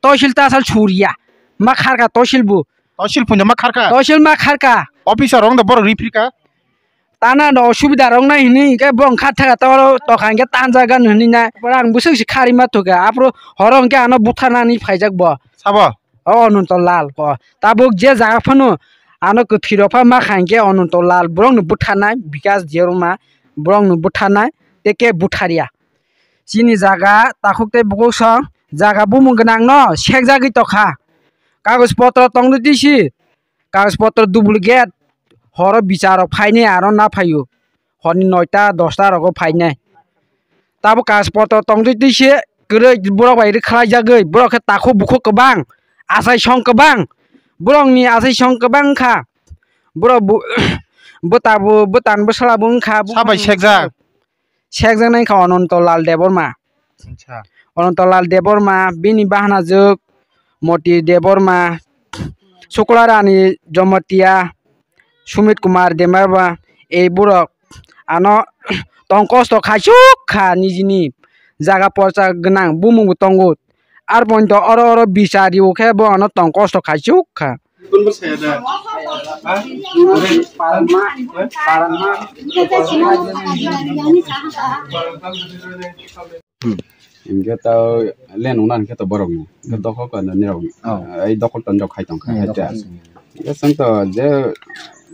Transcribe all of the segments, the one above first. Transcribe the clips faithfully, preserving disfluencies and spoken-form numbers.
tosil tasal suriya. Ma kharka tosil bu. Tosil punja ma kharka. Tosil ma kharka. Officer rong da borok riprika. Tana no subida rong nai hini ke bong kha thaka to tokha ke tanja gan hini na. Borang busuk si khari ma thuka. Apro horong ke ano butha nani phaijak bo. Sabo. O Ananto Lal ko. Tabuk je jaga phano ano kwthwi rok pha ma kha hingke Ananto Lal borok no butharnai Bikas Debbarma borok no butharnai tei ke butharya. Chini jaga takhuk tei bukhuk song jaga bumung gwnang no sekjagwi tokha. Kagoj potro tongdwi tisi kagoj potro duplicate horo bichar rok phainai aro na phaio. Horni noita dosta rogo phainai. Tabuk kagoj potro tongdwi twi se kwrwi borok bai rwkhlai jagwi borok khe takhuk bukhuk kwbang achai song kwbang borokni achai song kwbang wngkha borok bwta bo bwtan bwsala bo wngkha. Sabai sekjak? Sekjaknai wngkha Ananto Lal Debbarma. Acha. Ananto Lal Debbarma bini bahanajwk Moti Debbarma, Sukla Rani Jomatia, Sumit Kumar Debbarma, ei borok ano tong kosto khaisuk kha nijini jaga porsa gwnang bumung bo tongo. Ar pointo oro oro bichari o khe bo ano tong kosto khaisuk kha. Hmm. Hingke ta le nungna hingke to borok ni. Hingke dokhol kano nirok ni. Oh. Ai dokhol tonjok khai tongkha. Hmm, hai dokhol ta. Hingke chwng to je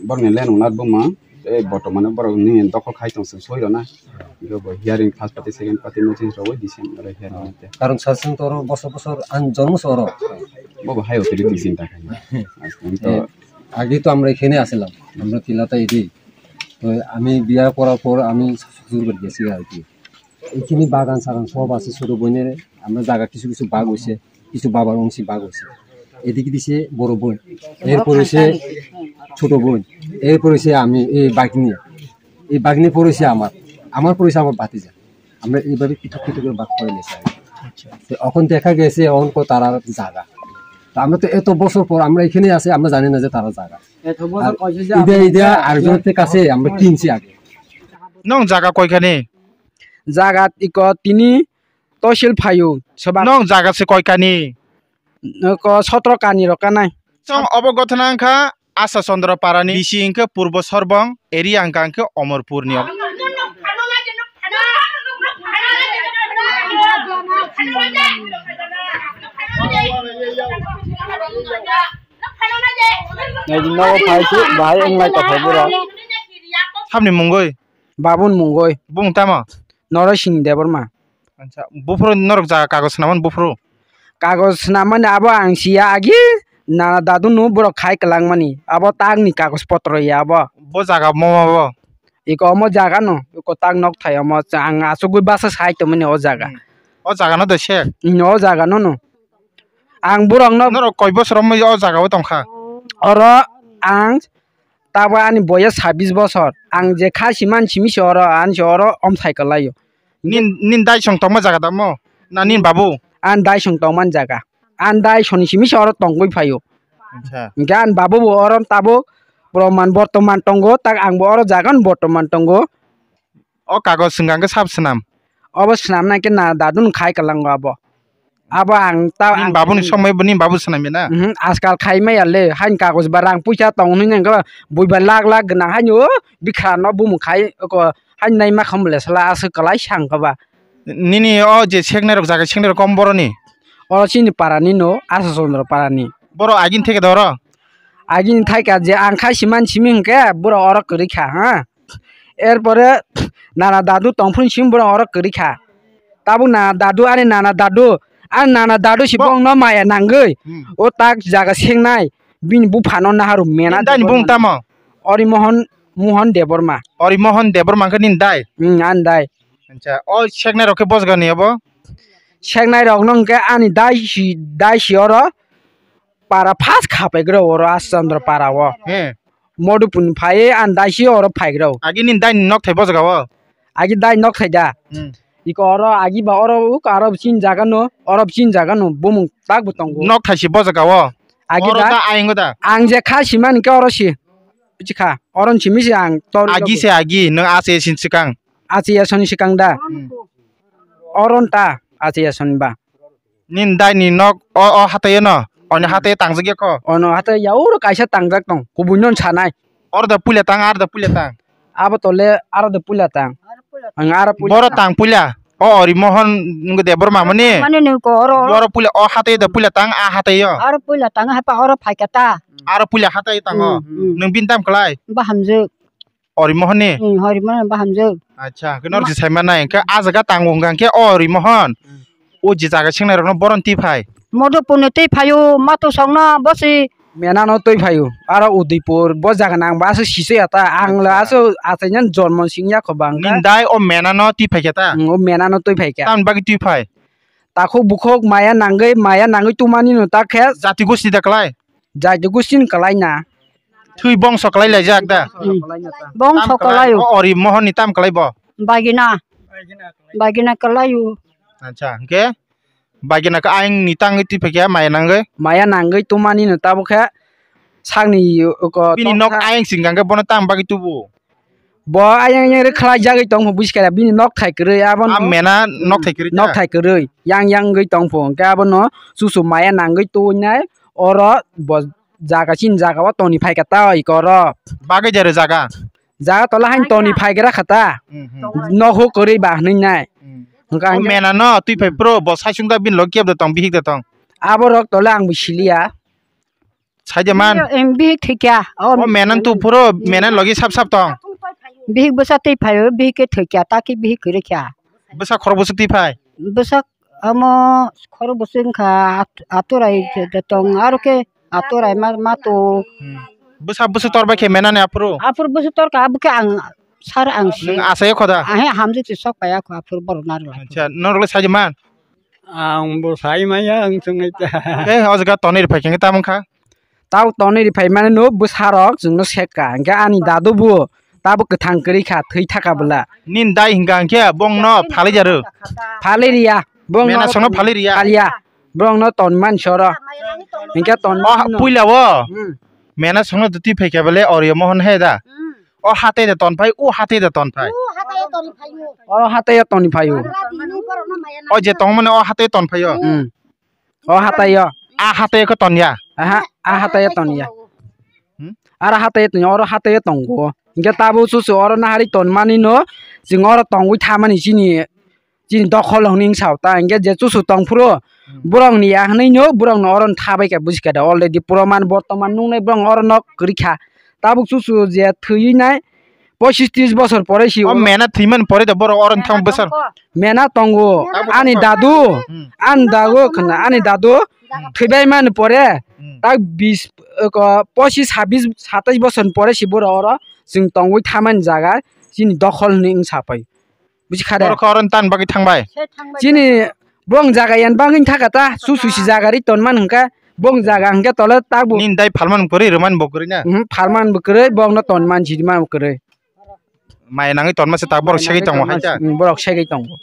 borok ni le nungna buma, tei bortomano borok ni dokhol khai tong chwng soi rona. Hingke bo hearing first party, second party notice rogoi di sen oro hearing. Oh. Te. Karon sir chwng to oro bosor bosor ang jormo se oro. Bo bo hai authority chinta khai. Aswng to. Eh, age to amra ekhaine ashilam. Amra thila ta edi. To ami biya korar por ami শ্বশুর বাড়ি গেছি আর কি। এখানে বাগান সাগান সব আছে, ছোট বোনের আমরা জায়গা কিছু কিছু ভাগ হইছে, কিছু বাবার অংশী ভাগ হইছে। এদিকে দিছে বড় বোন, এরপর হইছে ছোট বোন, এরপর হইছে আমি, এই বাগনি, এই বাগনি পর হইছে আমার, আমার পর হইছে আমার ভাতিজা। আমরা এইভাবে পৃথক পৃথক করে ভাগ করে নিয়েছি আর কি। আচ্ছা। তো এখন দেখা গেছে এখন কো তারার জায়গা। তো আমরা তো এত বছর পর আমরা এখানে আছি, আমরা জানি না যে তারার জায়গা। এত বছর আর কইছে যে ইদে, আপনি ইদে একটা আরেকজনের কাছে আমরা কিনছি আগে। Nwng jaga koikani? Jaga iko tini tosil phaio, soba. Nwng jaga se koikani? Iko sotro kani rok kanai. Chwng obo gothana wngkha Asha Chandra Parani, bisi wngkha Purbo Sorbong, area wngkha wngkha Omorpurni. Nogo phai se bahai wng lai tongkha borok. Sabni mungoi? Babun mungoi. Bung tamo? Norosing Debbarma. Acha, buphuru norok jaga kagoj swnamani buphuru? Kagoj swnamani abo ang siya agi nana dadu no borok khai kwlangmani. Abo tangni kagoj potro ya abo. Bo jaga mo abo? Iko omo jaga no, iko tang nok thai omo ang asugwi basa sai tongmani o jaga. Hmm. O jaga no de se? Hmm, o jaga no no. Ang borok no. Norok koi bosor romwi o jaga o tongkha? Oro ang tabuk ani boyes sabis bosor. Ang je kha siman simi se oro, ani se oro omsai kwlaio. Nin, nin dai song tongma jaga tamo? Na nin babu? Ani dai song tongmani jaga. Ani dai soni simi se oro tongwi phaio. Acha. Hingke ani babu bo oro tabuk borman bortoman tongo, tak ang bo oro jaga no bortoman tongo. O kagoj swngkha hwnkhe sab swnam? Obo swnamna khe na dadu no khai kwlango abo. Abo ang ta nini ang babuni somoi bo nini babu swnamya na? Mhm, ajkal khai maya le, haini kagoj ba rang puisa tong hwnwi nang khe buiba lak lak gwnang haini o bikha no bumung khai ko haini nai ma kham le sala aswk kwlai sang khe ba. Nini o je seknai rok jaga seknai rok kom boroni? Oro chini para ni no, Asha Chandra para ni. Borok agini theke da oro? Agini thaika je ang khai siman simi hwnkhe borok oro kwrwi kha ha. Erpore nana dadu tongphuru simi borok oro kwrwi kha. Tabuk nana dadu, ani nana dadu, ani nana dadu si bo- bongno maya nangwi. Hmm. O tak jaga sengnai bini buphano naharu mena. Nini dai ni bung tamo? Ori Mohon, Mohon Debbarma. Ori Mohon Debbarma khe nini dai? Hmm, ani dai. Acha, o seknai rok khe bojgani abo? Seknai rok no hwnkhe ani dai si, dai si oro para first kha paigra oro Asha Chandra para o. He. Modupuni phai ani dai si oro phaigra o. Agi nini dai ni nok thai bojga o? Agi dai nok thai da. Hmm. Iko oro agi ba oro uk aro chin jaga no, oro chin jaga no bumung tak bo tongo. Nok thai si bojga o? Agi oro da? Da ayang da? Ang je kha simani khe oro si. Buchikha, oro simi se ang tor agi se agi, nwng ache sin sikang. Ache ya soni sikang da. Hmm. Oron ta, ache ya soni ba. Nini dai ni nok o, o hatai no? Oni hatai tangjak ya kho? Ono hatai ya oro kaisa tangjak tong. Kubui non sanai. Oro da puila tang, aro da puila tang. Abo tole aro da puila tang. Ang aro puila Boro tang. Tang puila. O Ori Mohon nunggu de boro mamani. Mani nung ko oro. Boro puila o hatai da puila tang, a hatai yo. Aro puila tang hapa oro phaikata. Aro puila hatai tango. Hmm, hmm. Nung bin tam klai. Bahamjak. Ori Mohon ni? Hmm, Hori Mohon bahamjak. Acha, khe nor Ma- si sai manai, khe a jaga tango hwnkha khe o Ori Mohon. Hmm. O je jaga singnai rokno boron twi phai. Modo puno twi phaio, mato songno bosi. Mena no twi phaio. Aro Udaipur, bo jaga nang ba aswk sisoi ata. Ang la Acha. Aswk achainani jormo singya kho bang kha. Nini dai o Mena no twi phai khe ta? Hmm, o Mena no twi phai kha. Tamni bagwi twi phai? Takhuk bukhuk maya nangwi, maya nangwi tumani no ta khe. Jati gosti da klai? Jati gosti ni klai na. Thwi bongso klai laijak da? Hmm. Bongso klai o. O Ori Mohon ni tam klai bo? Bagina. Bagina klai o. Acha, hwnkhe? Bagina khe ayang ni tangwi twi phai khe maya nangwi? Maya nangwi tumani no tabuk khe sakni, o, ko, bini nok ayang sing khe bono tam bagwi tubu? Bo ayang ayang rwkhlai jagwi tong pho buji khe bini nok thai kwrwi abono. A Mena nok thai kwrwi ta? Nok thai kwrwi yang yang wngwi tong pho hwnkhe abono chuchu maya nangwi tuinai oro bo jaga chini jaga o toni phai kha ta oi koro. Bagwi jare jaga? Jaga tola hain toni phai gra kha ta. Hmm, hmm. Nok ho kwrwi ba hwnwi nai. Hmm. Hwnkha O hwnkhe Mena no twi phai pro bo sai sung da bini log kep da tong bihik da tong. Aborok tole ang bo siliya. Saide man. Em, bihik thwikya. O Mena tu phuro, Mena logi sap sap tong. Bihik bwsa twi phaio, bihik khe thwikya, ta khe bihik kwrwi kha. Bwsa khorok bwswk twi phai? Bwsa omo khorok bwswk wngkha, at-, aturai de tong, aro khe aturai ma, ma to. Hmm. Bwsa bwswk tor bai khe Mena ni aphuru? Aphuru bwswk tor kha, abo khe ang sar ang si. Nwng asai kho da? Ahe, hamjwk se sok paya kho, aphuru borok narwk lai. Acha, norok le saide man? Ang bo sai maya, ang chwng ai ta. Eh, o jaga tonwi rw phai khe tamo wngkha? Tabo tonwi rw phai mani no bwsarok chwngno sek kha. Hwnkhe ani dadu bo tabo kwthang kwrwi kha, thwi thaka bwla. Nini dai hwnkha hwnkhe bongno phalwi jaro? Phalwi riya. Bongno Mena songno phalwi riya? Phalya. Bongno ton man soro. Hwnkhe ton O ha-, puila o? Hmm. Mena songno twi phai khe bele Oriya Mohon he da? Hmm. O hatai da ton phai, o hatai da ton phai. O hatai da ton phai o. Oro hatai da ton phai o. Ora di nung borok no maya na. O je tong mani o hatai ton phai o. Hmm. O hatai o. A hatai ko ton ya. Aha, a hatai o ton ya. Hmm? Ara hatai o ton ya, oro hatai o tongo. Hingke tabo susu oro nahari ton mani no, chwng oro tongwi tha mani chini. Chini dokhol hwnwi wng sao ta, hwnkhe je chusu tong phuru, hmm, borokni ya hwnwi no, borokno oro thabai kha buji kha da, already proman bortoman nuknai borok oro nok kwrwi kha. Tabuk chusu je thwiwi nai, pochis tris bosor pore si O o. Mena thwimani pore da borok oro thang bwsar. Mena tongo, Tabuk ani tongo. Dadu, Hmm. Ani dago khna, ani dadu Hmm. thwibai mani pore, Hmm. tak bis, eko, pochis, sabis, satais bosor pore si borok oro chwng tongwi thamani jaga chini dokhol hwnwi wng sapai. Buji kha de? Borok khe oro tan bagwi thangbai. Chini bong jaga yan bangwi thaka ta, su su si jaga ri ton man hwnkha, bong jaga hwnkhe tole ta bo. Nini dai phalman kwrwi, rwman bo kwrwi na? Mhm, phalman bo kwrwi, bong no ton man jidi man bo kwrwi. Mai nangwi ton masa ta borok segwi tongo hai ta? Mm, borok segwi tongo.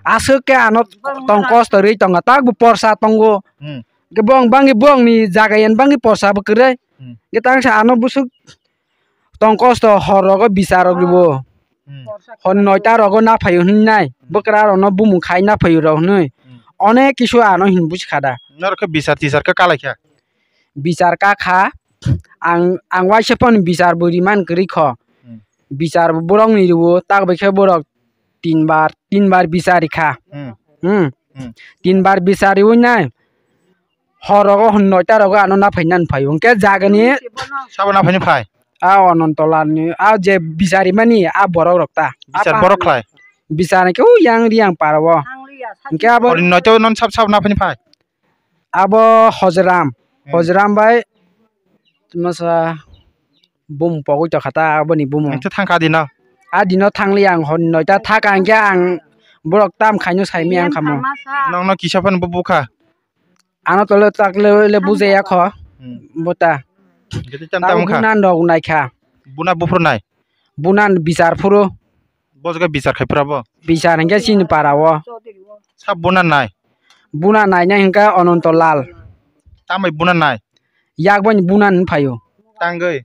Aswk khe ano tong kosto rwi tongo, ta bo porsa tongo. Hmm. Khe bong bangwi bong ni jaga yan bangwi porsa bo kwrwi. Hmm. Khe tang sa ano busuk Tong kosto hor rogo bichar rok ribo. Hmm. Hor noita rogo na phaio hwnwi nai. Hmm. Bwkra rok no bumung khai na phaio rok hwnwi. Hmm. Onek kisu ano hin buji kha da. Norok khe bichar tichar khe kalai kha? Bichar ka kha. Ang, ang waisa phano bichar bo riman kwrwi kho. Hmm. Bichar bo borok ni riwo, tak bai khe borok tin bar, tin bar bichar ri kha. Hmm. Hmm. Hmm. Tin bar bichar riwi nai. Hor rogo hwn noita rogo ano na phai nan phai. Hwnkhe jagani Sabo na phai ni phai? A Ononto Lal ni, a je bichari mani, a borok rok ta. Bichar borok khlai? Bichar khe u yang ri yang para o. Hwnkhe abo Hor ni noita non sab sab na phai ni phai? Abo Hojram. Hmm. Hojram bai masa bum pogwi tokha ta, aboni bumung. Ang khe thang kha dino. A dino thangli ang hor ni noita thaka hwnkhe ang borok tam khaino saimi ang khamo. Nokno kisa phano bo bukha? Ano tole tak le, le bujaya kho. Hmm. Bota. Gete tam tak tam kha. Bunan rok nai kha. Buna buphuru nai? Bunan bichar phuru. Bo jaga bichar khai phura bo? Bichar hwnkhe chini para o. Sab bunan nai? Bunan nai nai hwnkhe Ononto Lal. Tambai bunan nai? Yak bani bunan phaio. Tangwi?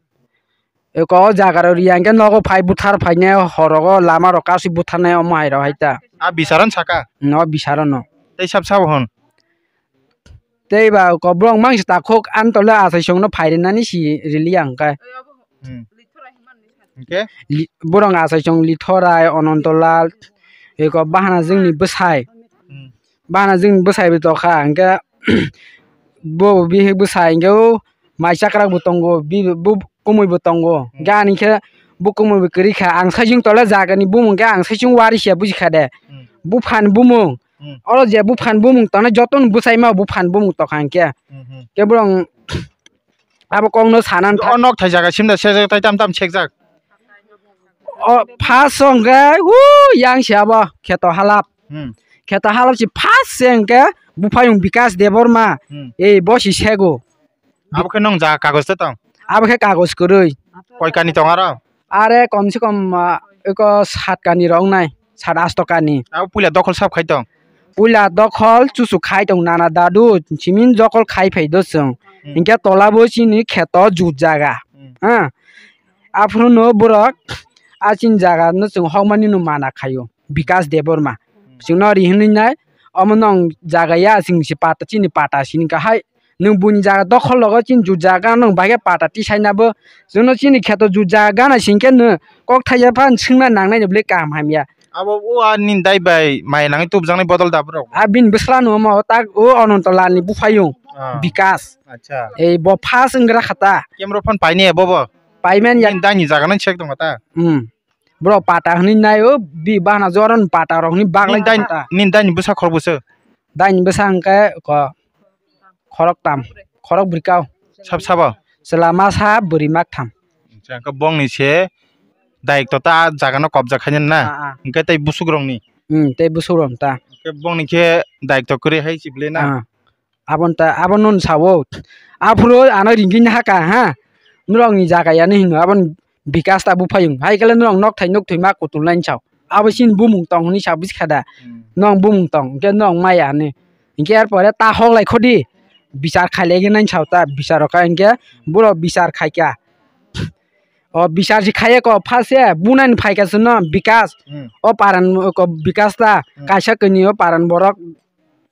Eko o jaga rok riya hwnkhe nogo phai buthar phainai horogo lama rok kasui butharnai omo hai rok hai ta. A bicharo saka? No bicharo no. Tei sab sabo hwn. Tei ba ko borok mangsa takhuk ani tole achaisongno phairinani si rili ang kai. Hmm. Hingke? Li-, borok achaisong Lithorai, Onontolal, eko bahana jwngni bwsai. Hmm. Bahana jwngni bwsai bo tokha, hingke bo bihik bwsai hingke o mai chakrak bo tongo, bi-, bo kumui bo tongo. Hmm. Hingke ani khe bo kumui bo kwrwi kha. Ang saichung tole jagani bumung khe ang saichung wari sia buji kha de. Hmm. Buphani bumung. Hmm. Oro je buphani bumung tongnai jotono bwsai ma buphani bumung tokha hingke. Hmm, hmm. Khe borok abo kokno sanan O nok thai jaga simda sejak tai tam tam sekjak. O first song khe hu yang se abo kheto halap. Hmm. Kheto halap si first se hingke buphayung Bikas Debbarma. Hmm. Ei bo si sego. Abo khe nung jaga kagoj ta tong? Abo khe kagoj kwrwi. Koi kani tong aro? Are kom se kom, ah, eko sat kani rok wngnai, sat asto kani. Abo puila dokhol sab khai tong? Puila dokhol chuchu khai tong nana dadu, simin dokhol khai phai do chwng. Hmm. Hingke tola bo chini kheto jut jaga. Hmm. Ha. Aphuru no borok a chini jaga no chwng hokmani no mana khaio. Bikas Debbarma. Hmm. Chwngno ri hwnwi nai, omo nong jaga ya, chwng si pata, chini pata sini kahai. Nwng buini jaga dokhol logo chini jut jaga nong baghe pata tisai nabo. Chwngno chini kheto jut jaga gana singkhe nw kok thaiya phan swngna nangnai ni bwlwi kaham hamya. Abo o a nini dai bai mai nangwi tubjaknai bodol da borok? A bini bwsla no omo tak o Ononto Lal ni buphayung. Ah. Bikas. Acha. Ei bo first wnggra khata. Camera phone paini bobo? Paiman ya. Nini dai ni jaga nang check tong ta? Hmm. Borok pata hwnwi nai o, bi bahana joran pata rok hwnwi baglai Nini dai, pata. Nini dai ni bwsa khorok bwswk? Dai ni bwsa hwnkhe ko khorok tam, khorok bwrwi kau. Sab sabo? Chwla masa bwrwi mak tham. Acha, hwnkhe bongni se dayek to ta jaga no kobja khainani na? Ah, ah. Hwnkhe tei busuk rok ni? Hmm, tei busuk rok ta. Hwnkhe bongni khe dayek to kwrwi hai chibli na? Ah. Aboni ta, abono nwng sao. Aphuru ano ringkhe haka ha. Norokni jaga yani hino aboni Bikas ta buphayung. Hai khe norok nok thai nok thwima kutul nai sao. Abo chini bumung tong hwnwi sa buji kha da. Hmm. Nong bumung tong, hwnkhe nong maya hwnwi. Hwnkhe er pore ta hok lai khodi. Bichar khai lai nai sao ta. Bichar rok kha hwnkhe borok bichar khai kha. O bichar si khai ko phase bunani phai kha se no Bikas. Hmm. O paran ko Bikas ta. Hmm. Kaisa kini o paran borok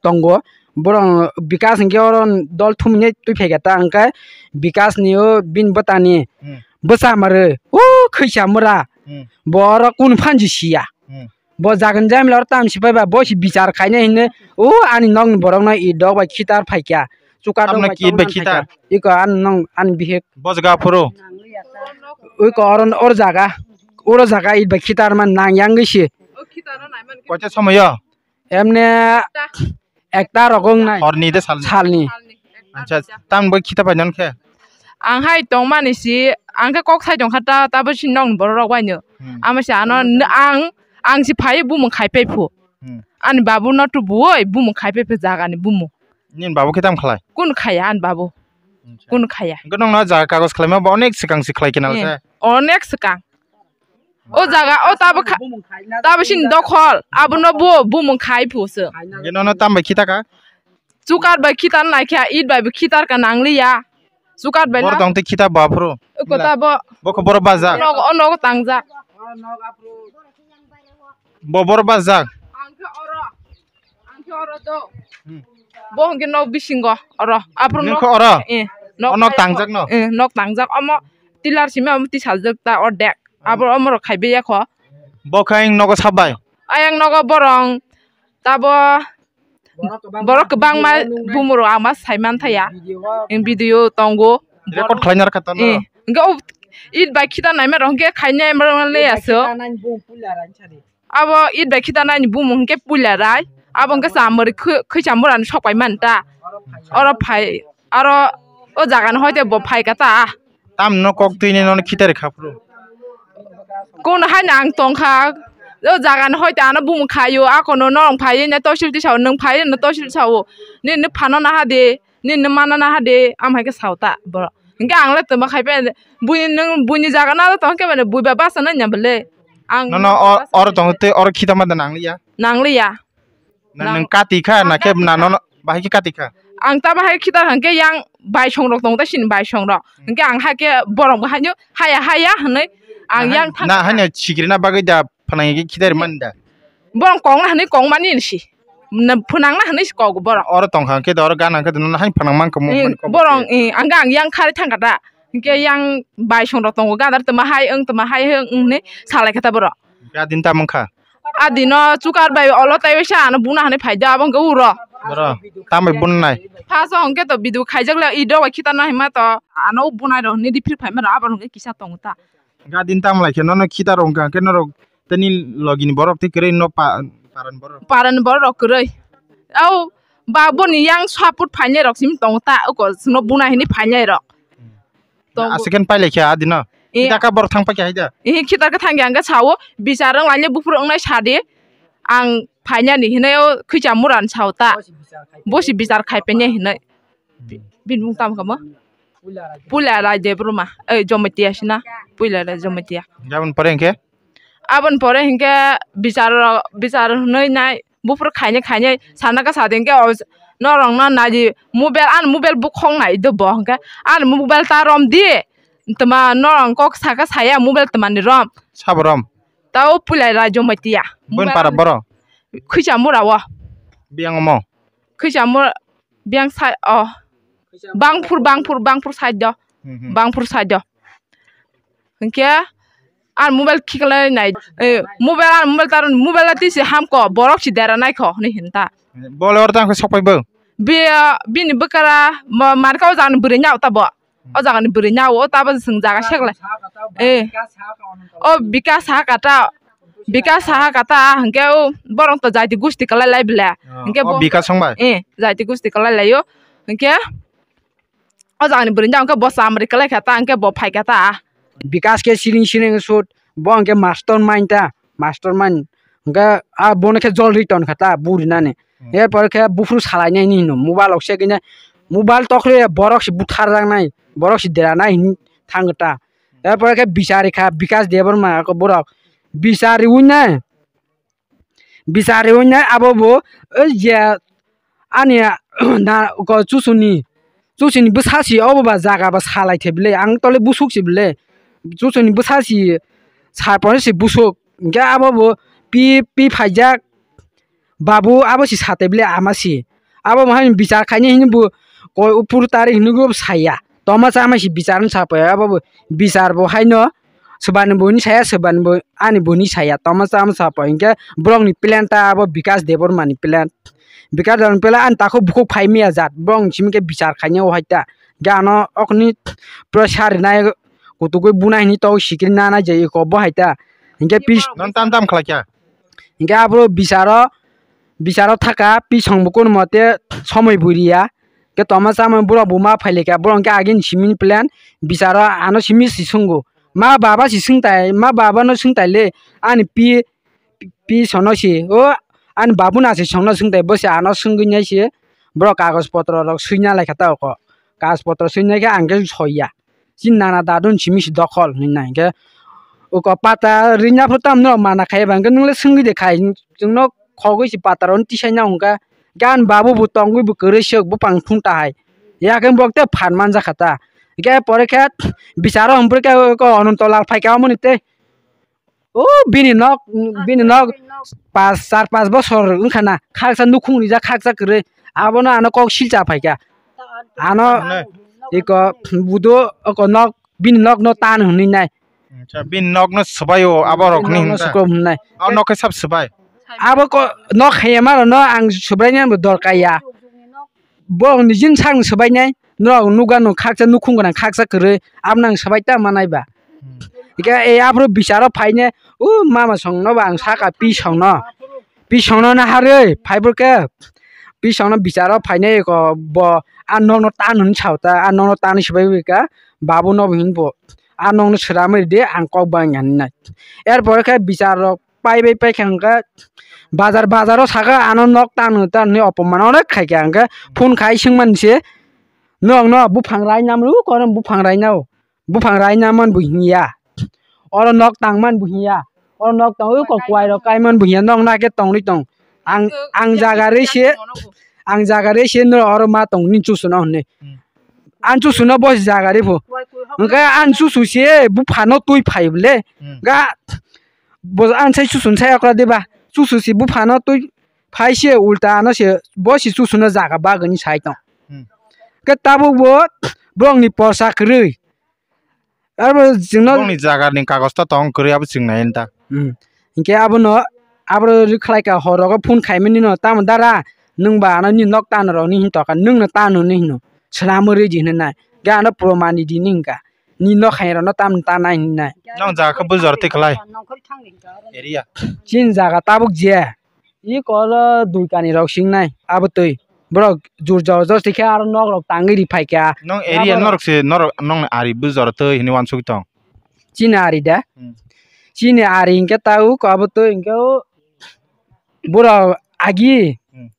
tongo. Borok Bikas hwnkhe oro dol thumwi twi phaikha ta, hwnkhe Bikas ni o bini bwtani Hmm. bwsa mare o khwisa mura Hmm. bo oro kunu phanji siya. Hmm. Bo jagan jamila oro tamsi phaiba bo si bichar khainai hinwi o ani nokni borokno i dok bai khitar phaikha. Chukar dok Tamno bai ki bai tongna khitar? Phaikha. Iko ani nong ani bihik. Bo jaga phuru? Iko oro or jaga. Oro jaga i bai khitar man nang yang si. Koita somoyo? Emne ekta. Ekta rok wngnai. Horni de salni? Salni. Acha, tam bai khita pai non khe? Ang hai tongmani si, ang khe kok sai tongkha ta, tabo si nong borok rok bai no. Hmm. Ama si ano n-, ang, ang si phai bumung khai pai phu. Hmm. Ani babu no tu buoi bumung khai pai phu jaga ni bumung. Nini babu khe tam khlai? Kun khaya ani babu. Acha. Kun khaya. Hwnkhe nongno jaga kagoj khlaima bo onek swkang si khlai khe nang Eh, se? Onek swkang. O jaga, o tabo kha-, tabo sini dokhol, abono bo bumung khai phuso. Hwnkhe nono tam bai khita kha? Chukar bai khitar nai kha, it bai bo khitar ka nangliya. Chukar bai Bor la- dong te khita ba phuru. Eko ta bo. Bo kho boro bajak. Nog, o nogo tangjak. Bo boro bajak. Ang khe oro. Ang khe oro do. Hmm. Bo hwnkhe nok bisingo oro. Aphuru Nini nok khe oro? Eh, nok O nok tangjak no? Eh, nok tangjak. Omo tilar simi omo tisajak ta ordek. Hmm. Abo omo rok khai beya kho. Bo khe ang nogo sabai? Ayang nogo borong tabo borok kwbangma bumuro ama saiman thaya. Video o. Eng video tongo. Record khlaina rwkha tono? Eh, hwnkhe o it bai khita naima rok hwnkhe khaina emang le aso. Abo it bai khita nani bumung hwnkhe puila rai. Abo hwnkhe chamari khwi-, khwi chamburani sok pai mani ta. Oro phai, oro o jaga ni hoite bo phai kha ta. Tamno kok twi ni nono khitari kha phuru. Kono haino ang tong kha. O jaga ni hoite ano bumung khaio, akono norong phaiwi nai tosil tisao, nwng phaiwi no tosil tisao. Nini phano naha de. Nini mana naha de, am hai khe sao ta borok. Hwnkhe ang le twma khai phe, buini nwng buini jaga na tong khe mane bui ba basa nai nya bole. Ang Nono o-, basa oro nai tong tei oro khita ma da nang liya? Nang liya. Na Nang- nwng kati kha, na khe na nono bahai khe kati kha? Ang ta bahai khitar hwnkhe yang baisong rok tong ta sini baisong rok. Hwnkhe ang hai khe borok bo haino haya haya hwnwi ang Na yang hai-, thang na kha. Haino sikiri na bagwi da phanang khe khitar man da? Borok kong na hwnwi kong mani si. Na phwnangna hinwi se kok borok. Oro tongkha khe oro gana khe nono hai phwnang mankha mo Eh, mani kok borok, eh, ang, ang yang khari thangkha da. Hinkhe yang bai songrok tongo gadar tongma hai wng tongma hai wng hinwi salai kha ta borok. Hinkhe adin tamo wngkha? Adino chukar bai olo taiwi sa ano buna hinwi phai da abo hinkhe uro. Boro tambai bunai. Phaso hinkhe to bidu khaijak le i dogbai khita no hima to ano bunai rok hinwi riphi phaima rok abo hinkhe kisa tongo ta. Gadin tam lai khe nono khita rok wngkha khe norok tini logi ni borok tei kwrwi no pa-, paran borok. Paran borok rok kwrwi. Au ba boni yang support phainai rok sim tongo ta uko sino buna hini phainai rok. Tongo. Aswk khe pai lai khe adino. Eh. Khita khe borok thang pai khe hai da. Eh, khita khe thang yang khe sao bichar wng lai le buphuru wngnai sadi ang phainani hinai o khwicha mura ni sao ta. Bosi bichar khai phainai hinai. Bini mung tamo kamo? Puila Rai Debbarma. Ei, Jamatia sina. Puila Rai Jamatia. Aboni pore hinkhe? Aboni pore hinkhe bichar, bichar hinwi nai. Buphuru khainai khainai sana khe sadi hinkhe o norokno naidi mobile, ani mobile bukhok nai do bo hinkhe ani mobile ta rom di. Tma norok kok saka saya mobile tmani rom. Sabo rom? Tao Puila Rai Jamatia. Boni para borok? Khwicha mura o. Biyang omo? Khwicha mura. Biyang sai, oh. Bangphur, bangphur, bangphur side do. Hmm, hmm. Bangphur side do. Hinkhe, ar mobile khiklai nai, eh, mobile, ar mobile tar, mobile ati se hamko, borok si dera naikho, hinwi hinta. Bole oro tang sok pai bo? Bi, bini bwkara, ma-, marka o jani bwrwi nya ta bo. O jaga ni bwrwi nya o, tabo chwng jaga seklai. Eh. O Bikas saha kata. Bikas saha kata, hinkhe o borok to jaiti gusti kwlai lai bwle. Ah, hinkhe o bo Bikas wng bai? Eh, jaiti gusti kwlai lai o. Hinkhe o jaga ni bwrwi nya hinkhe bo chamri kwlai kha ta, hinkhe bo phai kha ta. Bikas khe siring siring sut, bo hinkhe master mind ta, master mind. Hinkhe a bono khe jol ri ton kha ta, buri nani. Hmm. Er pore khe buphuru salai nai ni hino, mobile rok se khe nai, mobile tok rw borok se buthar jak nai, borok se dera nai hinwi thang ta. Er pore khe bichari kha Bikas Debbarma ko borok bichari wi nai, bichari wi nai abo bo, o je ani na ko chusuni, chusuni bwsa si obo ba jaga ba salai the bwle, ang tole busuk si bwle, chusuni bwsa si sa pore si busuk, hinkhe abo bo pi, pi phaijak. Babu abo si sa tei bwle ama si. Abo bo haino bichar khainai hino bo koi upur tari hino bo saya. Toma chama si bichar no sa paya abo bo bichar bo haino swbani bo hini saya swbani bo ani bo hini saya. Toma chama sa paya hinkhe borok ni plan ta abo Bikas Debbarma ni plan. Bikas Debbarma ni plan ani takhuk bukhuk phai maya jat borok ni simi khe bichar khainai o hai ta. Hinkhe ano okni pura sari nai kutugwi buna hini to sikiri nana je iko bo hai ta. Hinkhe pis- Non tam tam khlai kha? Hinkhe aboro bicharo, bicharo thaka, pisong bo kono mote somoi buriya. Khe toma chamani borok bo ma phailika, borok hinkhe agini simi plan, bicharo ano simi si swngo. Ma baba si swngtai, ma baba no swngtai le, ani pi, pi sono si, o ani babu no se sono swngtai, bo se ano swngwi nai se, borok kagoj potro rok swina lai kha ta oko. Kagoj potro swinai khe ang khe soiya. Chini nana dadun simi si dokhol hinwi nai hinkhe uko pata rwina phuru tamo norok mana khai ba hinkhe nwng le swngwi de khai chwngno khogwi si pata rwno tisai na hwnka gan babu bo tongwi bo kwrwi swk bupang thung ta hai yakhe borok tei phan man jakha ta hinkhe pore khe bicharo hwnphre khe uko Ananto Lal phaikha omo ni tei O bini nok, bini nok pas, char pas bosor wngkha na, khaksa nukhung rijak, khaksa kwrwi. Abono ano kok silcha phaikha. Ano iko budo oko nok, bini nokno tan hwnwi nai. Acha, bini nokno swbai o, abo rokni Bini nokno hwnka? Swkrob hwnwi nai. O nok khe sab swbai? Abo ko nok haya maro no ang swbai nai bo dorkar ya. Borok ni jin sak swbai nai, norok nukha no khaksa nukhung gwnang khaksa kwrwi, abo nang swbai ta manai ba. Hmm. Hingke e aphuru bicharo phainai, o mama song no ba ang saka pi song no, pi song no naharwi phaibrwkhe, pi song no bicharo phainai ko bo a nokno tan hwnwi sao ta, a nokno tanwi swbai wika, babu no bo hinbo a nokno swramwi rwdi ang kok bangya hinwi nai. Er pore khe bichar rok pai bai pai khe hwnka bazar, bazaro saka ano nok tang tang hinwi opoman onek khaikha hwnka phone khai swngmani se norokno buphang rainam rw kono buphang rainao buphang rainam man bo hinya oro nok tang man bo hinya oro nok tang oi kok kwai rok kai man bo hinya nok na khe tongri tong ang ang jaga rwi se ang jaga rwi se norok oro ma tong nini chusuno hinwi ang chusuno bo jaga rwi pho hwnka ang chusu se buphano twi phai bole ga Bo ang sai chuchun sai okra diba? Chuchu si buphano twi phai se ulta ano se bo se chusuno jaga bagwi sai tong. Hmm. Ke tabuk bo borokni porsa kwrwi. Abo chwngno borokni jaga ni kagos ta tong kwrwi abo chwng nai ta. Hmm. Hinkhe abono aboro rwkhlai ka hor rogo phone khaimani no, "Tamo dara, nwng ba ano nini nok tano rok," ni hin toka, "Nwng no tano," ni hino. Swnamwi rwdi hinwi nai. Ga ano proman rwdi ni hinka. Ni nok hai rokno tamo tanai hinwi nai. Nong jaga khe bujor twi khlai. Area. Chini jaga tabuk je. I kolo dui kani rok singnai abo twi. Borok jur jor jor twi khe aro nok rok tangwi ri phai kha. Nong area norok se norok nong ari bujor twi hinwi wansuk tong. Chini ari da. Hmm. Chini ari hinkhe ta uk abo twi hinkhe o borok agi. Hmm.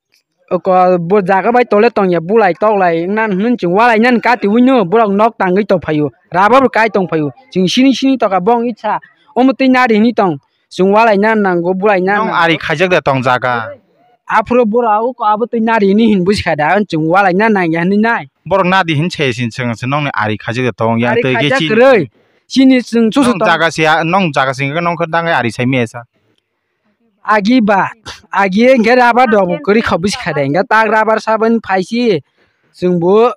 Oko bo jaga bai tole tongya bulai toklai wngna hinwi chwng walai nani kati wino borok nok tangwi tong phaio. Rubber bo kai tong phaio. Chwng sini sini toka bong itsa omo twi nari hinwi tong. Chwng walai na nango, bulai na Nong nango. Ari khaijak da tong jaga. Aphuru bora o ko abo twi nari ni hin buji kha da, chwng walai na nang ya hinwi nai. Borok nadi hin se sin chwng se nong ni ari khaijak da tong ya Ari twi khaijak khe kwrwi. Chini chwng chusu Nong tong. Jaga se ya, nong jaga se nong khe dangai ari sai me sa. Agi ba, agi engke rubber dok kwrwi kha buji kha da, engke tak rubber saban phaisi. Chwng bo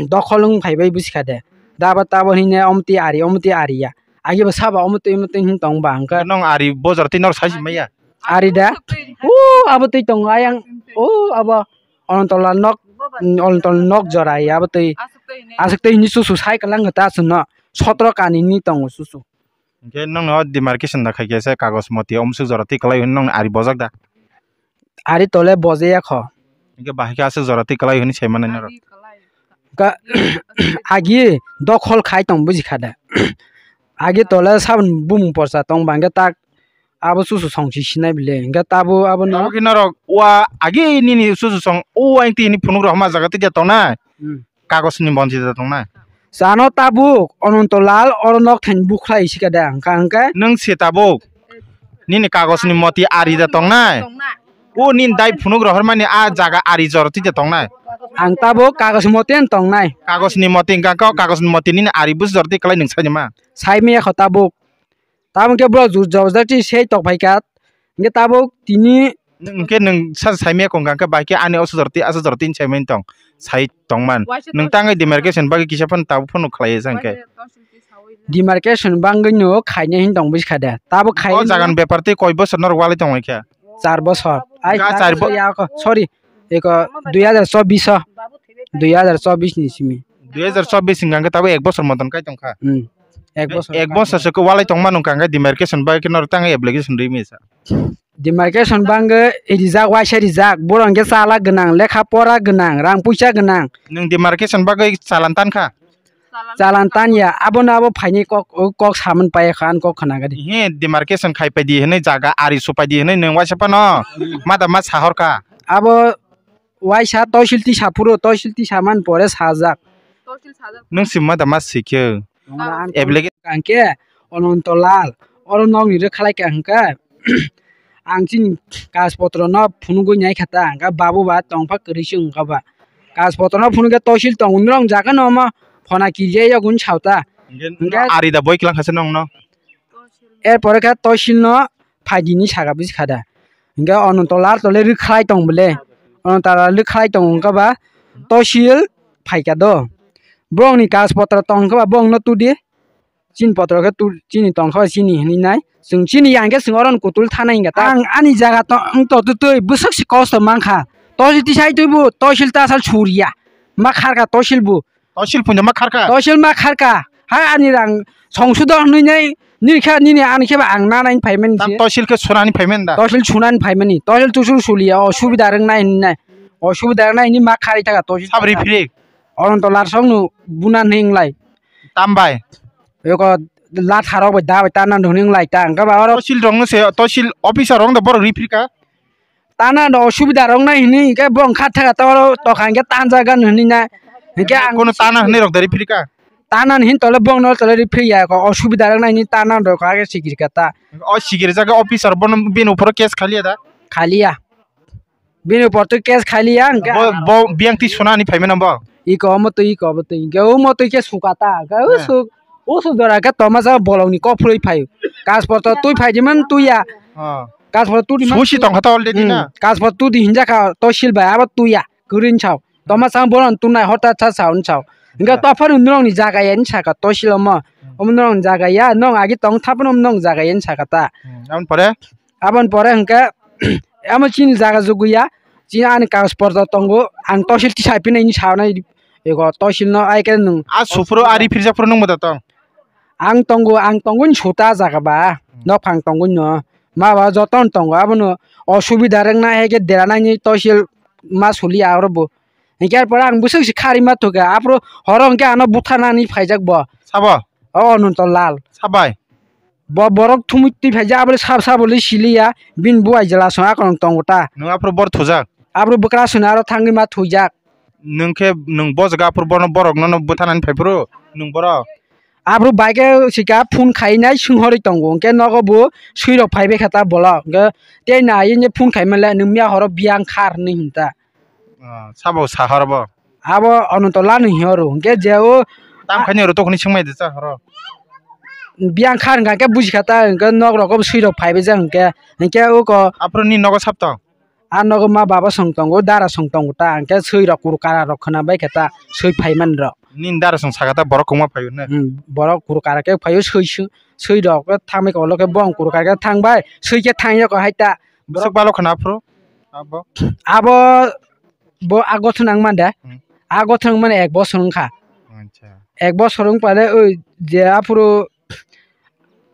dokhol wng phai bai buji kha de. Daba tabo hine omtwi ari, omtwi ari ya. Agi bo saba omtwi, omtwi hin tong ba hwnkhe. Nong ari bojor twi nor sai si maya. Ari da? O abo twi tongo ayang. O abo Onontolal nok, Onontol nok jora ya abo twi. Aswk twi hini susu sai kwlang ta chwngno. Sotro kani ni tongo susu. Hwnkhe nongno demarcation da khai khe se kagoj moti omswk jora twi kwlai hwnwi nongni ari bojak da? Ari tole bojeyakho. Hwnkhe bahai khe aswk jora twi kwlai hwnwi sai mannai norok? Ka-, agi dokhol khai tong buji kha da. Agi tole saboni bumung porsa tong ba hwnkhe tak abo susu songsi sinai bile. Hwnkhe tabo abono Abo khe norok wa agi nini susu song o aing tini phunuk rok hama jaga twi ja tongnai? Hmm. Kagos ni monji da tongnai. Chano tabuk Onontolal oro nok thaini bukhlai sika da hwnkha hwnkhe. Nwng se tabuk nini kagos ni moti ari da tongnai. O nini dai phunuk rohormani a jaga ari jor twi da tongnai. Ang tabuk kagos moti ang tongnai. Kagos ni moti hwnkha khe o kagos ni moti nini ari bus jor twi kwlai nwng sai nima. Sai maya kho tabuk. Tabuk khe bro jur jor jor twi sei tok phai kha. Hwnkhe tabuk tini Hwnkhe nwng sa saimaya kong kha, hwnkhe bai khe ani o sujor twi, a sujor twi saimani tong, sai tongman. Waisa Nwng tong tangwi sisa. Demarcation bagwi kisa phano tabuk phano khlaiya sa hwnkhe. Waisa tong sisa sawi. Demarcation bangwi no khaina hin tong bwskha de. Tabuk khai O jagan bepar twi koi bosor norok walai tongwi kha? Char bosor. Ai, Ga char char bo- bosor ya ko. Sorry. Eko dui hazar chobbish o. Dui hazar chobbish ni simi. Dui hazar chobbish hwnkha hwnkhe tabuk ek bosor moton kai tongkha. Hmm. Ek bosor Ek kai bosor tong. Se khe walai tongmano hwnkha hwnkhe demarcation bai khe norok tang application rwi mesa. Demarcation bangwi rijak, waisa rijak, borok hwnkhe chala gwnang, lekha pora gwnang, rang puisa gwnang. Nwng demarcation bagwi chalan tankha? Chalan tanya, abono abo phaini kok, kok saman pai kha, ani kok khna gadi. He demarcation khai pai di hwnwi jaga ari su pai di hwnwi nwng waisa phano mada ma sahor kha. Abo Waisa toisil tisa phuru, toisil tisa man pore sajak. Nwng sima da ma sikhe. Application Hwnkhe Ononto Lal, oro nokni rwkhalai ka hwnkhe, ang chini kaj potro no phunugwi nai kha ta, hwnkhe babu ba tongpha kwrwi se wngkha ba. Kaj potro no phunukhe toisil tongo, norok jagano omo phona kirya yagun sao ta. Hwnkhe Hwnkhe ari da boi kwlang kha se nokno. Er pore khe toisil no phaidi hinwi saka bwswk kha da. Hwnkhe Ononto Lal tole rwkhalai tong bole. Ononto Lal rwkhalai tong wngkha ba toisil phaikha do. Borokni kaj potro tong kha ba borokno tudi. Chini potro khe tu, chini tong kha ba chini hinwi nai. Chwng chini ya hwnkhe chwng oro kutul thanai hwnkha ta. Ang ani jaga tong twi twi bwswk se kosto mankha. Toisil tisai twibo toisil tasal suriya. Ma kharkha toisil bo. Toisil puino ma kharkha? Toisil ma kharkha. Hai ani rang songsudo hinwi nai, nini khe, nini ani khe ba ang nanani phaimani Tam se. Toisil khe sunani phaimani da? Toisil sunani phaimani. Toisil tusul suliya, o subida rwngnai hinwi nai. O subida rwngnai hinwi ma kharwi thaka toisil. Sab riphirik? Ononto Lal songno bunan hinglai. Tam bai? Eko latharok bai da bai tanan hinglai ta. Hwnkhe ba oro Toisil rokno se, toisil officer rokno borok riphirkha? Tana no osubida rok nai hini hwnkhe bo wngkha thaka toro tokha hwnkhe tanjak gano hini na hwnkhe ang Kono tana hwnwi rok dari phirika? Tana ni hin tole bong no tole ri phiya ko osubida rok nai hini tana rok age sikir ka ta. O sikir jaga officer bono bini uporo case khaliya da? Khaliya. Bini upor tu case khaliya hwnkhe Bo, ang bo biyang ti suna ni phaimani bo? Iko omo twi, iko omo twi. Hwnkhe omo twi khe suka ta. Hwnkhe o He. suk, o suk jora khe toma ja bolong ni kok phulwi phaio. Kas poto twi phai di man twi ya. Oh. Kasbo tudi ma. Susi tongkha ta already na. Kasbo tudi hinjakha tosil bai abo tuya. Kurin chao. Toma sang boron tunai hota cha sao sao. Hingga to phano norokni jaga ya ni saka tosil omo. Omo norokni jaga ya nong agi tong thapno omo norokni jaga ya ni saka ta. Aboni pore? Aboni pore hingke amo chini jaga juguya. Chini ani kagos porda tongo. Ang tosil tisai pinai ni saonai. Ego tosil no ai ke nung. A supro ari phirjak phro nung moda tong. Ang tongo, ang tongo ni suta jaga ba. Nok phang tongo no. Ma ba joton tongo. Abono osubida rengna hai ke dera nani tosil ma suli aro bo. Hingke ar pore ang bwswk se khari ma thuka. Aphuru horo hingke ano butharnani phaijak bo. Sabo? O Ananto Lal. Sabai? Bo borok thumui twi phaijak, abole sab sabo le siliya. Bini buai jela song akorong tongo ta. Nwng aphuru bor thujak? Aphuru bwkra song aro thangwi ma thujak. Nwng khe nwng bo jaga aphuru bono borok nono bwtharnani phaiphuru nwng borok? Aphuru bai khe sika phone khainai swnghorwi tongo, hwnkhe nogo bo swirok phaibai kha ta bolok. Hwnkhe tei naiwi phone khaimanle nwng miya horo biyang kha hinwi hwn ta. Ah, sabo sa horo bo? Abo Ananto Lal no hino ro, hwnkhe je o tamkhaini oro tokoni swngmai de cha horo. Biyang kha hwnkha khe buji kha ta, hwnkhe nok rogo bo swirok phaibai jak hwnkhe, hwnkhe oko. Aphuru ni nogo sab tong? A nogo ma baba song tongo, dara song tongo ta, hwnkhe swirok kuru kara rok khwna bai kha ta, swi phaiman rok. Nini dara song saka ta borok kwma phaio ne? Hmm, borok kuru kara khe phaio, swi swi, swirok khe thangbai khe ulo khe bong kuru kara khe thangbai, swi khe thangya ko hai ta. Bwswk balo khwna aphuru? Abo? Abo bo a gothon ang mande. Hmm. A gothon ang mane ek bosor wngkha. Acha. Ek bosor wng pale oi je aphuru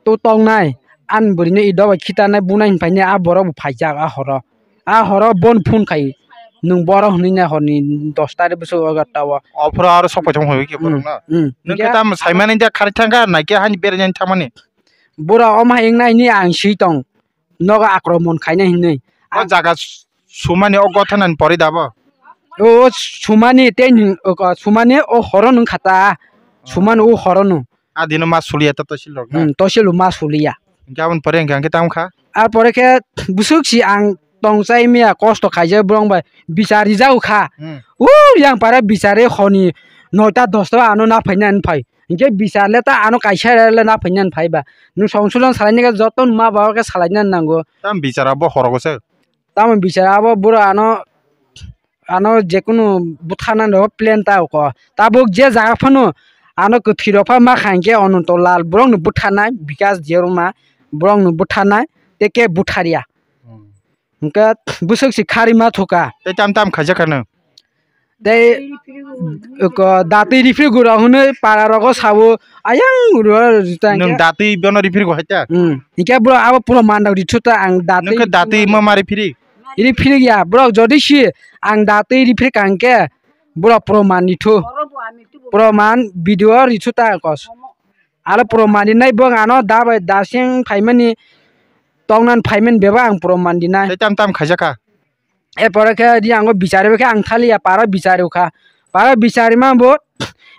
to tongnai, ani bwrwino i dobai khitanai bunai hinphaini a borok bo phaijak a horo. A horo bon phone khai nwng borok hinwi nai horni dos tari bwswk egarta o. Ophuru aro sok paithak hwnwi khe borok na? Hmm. Nwng khe tamo saimani de khari thangkha naikhe hani berainani thangmani? Bura omo hai wngnai hinwi ang swi tong. Nogo akromon khaina hinwi. O jaga s-, sumani o gothanani pori dabo? O sumani tei ni, o ko-, sumani o horo nung khata. Sumani o horo nung. Adino ma suliya ta tosil rok na? Hmm, tosil ma suliya. Hingke aboni pore hingke, hingke tamo kha? Ar pore khe bwswk si ang tong chai miya kosto khaijak borok bai bichar rijak kha. Hmm. O yang para bichar e honi noita dosta ano na phaina phai. Hingke bichar le ta ano kaisa le na phaina phai ba. Nwng songsulang salai nai khe joto ma baba khe salai na nango. Tam bichar abo horogo se. Tamo bichar abo bura ano, ano jekunu butharna rw plan ta ko. Tabuk je jaga phano ano kwthwi rok pha ma kha hingke Ananto Lal borok no butharnai, Bikas Debbarma borok no butharnai, tei ke butharya. Hmm. Hingke bwswk se khari ma thuka. Tei tam tam khaijak kha nwng? Tei ko datwi rifri gura hwnwi para rogo sawo ayang ro jita. Nwng datwi bono rifri go haita? Hmm. Hingke bro abo puro mandok rithu ta ang datwi. Nwng khe datwi ma ma rifri? Rifri ya bro jodi si ang datwi rifri kangke bro proman rithu. Proman video rithu ta kos. Alo proman rinai bo ano da bai da sing phaimani tongnan phaiman beba ang proman rinai. Tei tam tam khaijak kha? Erpore khe di ang o bichari khe ang thaliya para bichari kha. Para bichari ma bo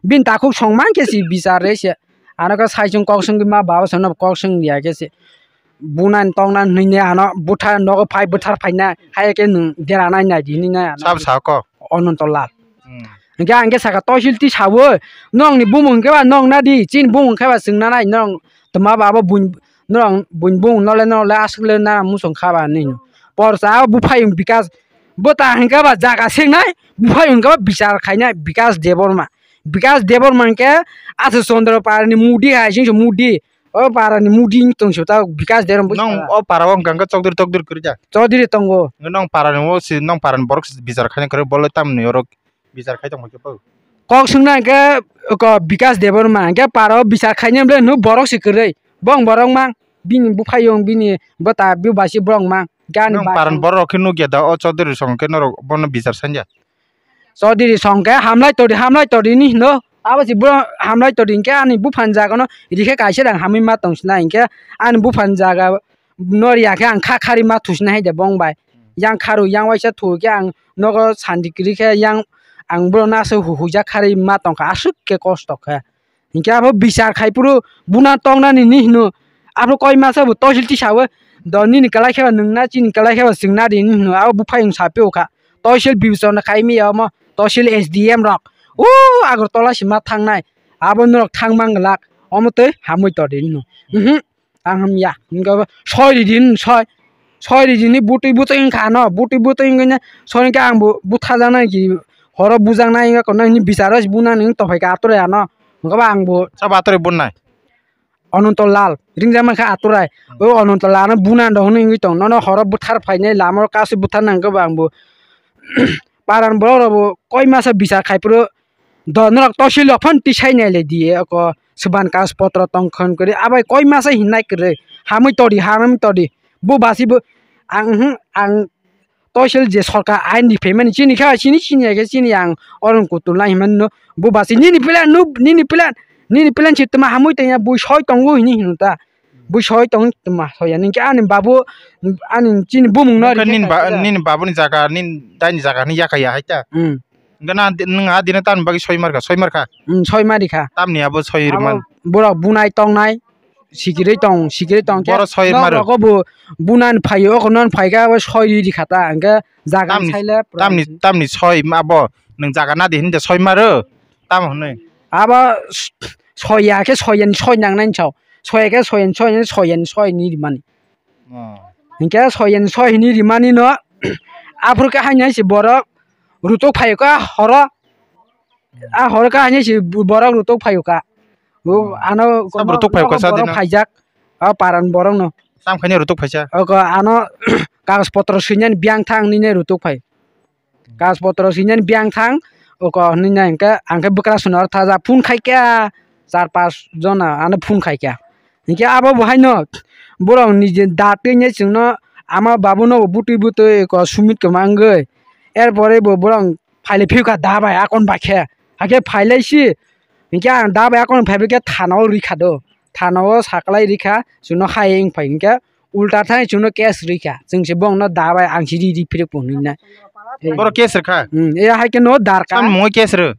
bin takhuk song man khe si bichar re se. Ano khe sai chung kok sung ma baba song no kok sung ya khe se. Bunan tongnan hwnwi ne ano buthar nogo phai buthar phaina hai khe nwng dera nai nai di hwnwi nai ano. Sab sa kok? Ananto Lal. Hmm. Hingke ang khe saka toisil ti sawo, nokni bumung hingke ba nok nadi, chini bumung hingke ba chwng nanai, norok toma ba abo buin, norok buin bumung nole nole aswk le nana muchung kha ba hinwi. Porsa o buphayung Bikas, bo ta hingke ba jaga sengnai, buphayung hingke ba bichar khainai Bikas Debbarma. Bikas Debbarma hingke Aswk Chandra Parani mudi hai sing mudi. O parani mudi wng tong se ta Bikas Debbarma. Nong o para o hwnka hwnkhe chokdiri tokdiri kwrwi da? Chokdiri tongo. Nong parani o si, nong parani borok si bichar khaina kwrwi, bolai tamni oro bichar khai tongma khe bo. Kok swngna hwnkhe ko Bikas Debbarma hwnkhe para o bichar khaina bwle hwnwi borok si kwrwi. Bong borok mang bini buphayung bini bwta biu bai si borok mang. Nong parani borok khe nukya da o chokdiri song khe norok bono bichar sanya? Chaudhary song khe hamlai todi, hamlai todi ni hino. Abo si bro hamlai todi hinkhe ani buphang jaga no rikhe kaisa rang hamwi ma tong sinai hinkhe ani buphang jaga no riya khe ang kha khari ma thusinai hai de bong bai. Yang kharu yang waisa thu khe ang nogo sandi kwrwi khe yang ang bro no aswk hu-, huijak khari ma tong kha aswk khe kosto khe. Hinkhe abo bichar khai phuru buna tongnani ni hino. Abo koi masa bo toisil tisawo. Do nini kwlai khe ba nwng na, chini kwlai khe ba chwng na di ni hino. Abo buphayung sa phiyok kha. Toisil bibechona khai miya omo. Toisil S D M rok. O Agartala si ma thangnai. Abo norok thang mang glak. Omo twi hamwi todi hino. Mhm. Ang hamya. Hinkhe soi ridi hino soi. soi rijini butwi butwi wngkha ano, butwi butwi wngkhe soi khe ang bo butharjaknai ki horo bujaknai wngkha kono hini bicharo se bunani wng tongphai kha ature ano, wngkha ba ang bo. Sabo ature bunnai? Ananto Lal ringjak mankha aturai. O Ananto Lal no bunani rok hwnwi wngwi tong, nono horo buthar phainai lama o kasu buthar nang khe bo ang bo. Paran borok rok bo koi masa bichar khai phuru do norok tosil rok phano tisai nai lai di oko Suban Kaj potro tong khon kwrwi abai koi masa hinai kwrwi hamwi todi hamwi todi bo basi bo ang, mhm, ang tosil je sorkar ain di phaimani chini kha chini chini ya khe chini ang oron kutul nai himani no bo basi nini plan no nini plan nini plan si tma hamwi tanya bui soi tongo hini hino ta. Bui soi tong tongma soya nini khe ani babu ani chini bumung no. Nini ba-, nini babuni jaga nini daini jaga ni yakaya hai ta. Hmm. Hingke na di-, nwng a dino tamni bagwi soi markha, soi markha? Hmm, soi marikha. Tamni abo soi rwman? Borok bunai tongnai, sikirwi tong, sikirwi tong khe. Borok soi maro? Nogo bo bunani phaio, oko non phaikha abo soi rikha ta, hingke jaga tamni, saile pura tamni, tamni soi ma abo nwng jaga nadi hinda soi maro? Tamo hwnwi? Abo s-, soya khe soyani soi nangnai sao. Soya khe soyani soi, soyani soi ni rimani. Oh. Hinkhe soyani soi hini rimani no. Aphuru khe haino se borok rutuk phaio ka horo. A horo khe haino se borok rutuk phaio ka. Bo ano sab rutuk phaio ka sa borok dino? Phaijak. A paran borok no. Sam khaini rutuk phaisa? Oko ano kagoj potro swinani biyang thang nini rutuk phai. Kagoj potro swinani biyang thang, oko hinwi nai hwnkhe ang khe bwkrasongo aro thajak phone khai kha char pas jona ano phone khai kha. Hinkhe abo bo haino borok nije da twi nai chwngno ama babuno bo butwi butwi oko sumit kwma wngwi. Er pore bo borok phailai phiyokha da bai akon bai khe. Hakhe phailai si hinkhe ang da bai akon phaibai khe thana o rikha do. Thana o saklai rikha chwngno hai wng phai hinkhe. Ulta thani chwngno case rikha, chwng se bongno da bai ang se ri ri phirikbo hinwi nai. Borok case rikha? Hmm, e hai kheno darka. Ani mungwi case rw?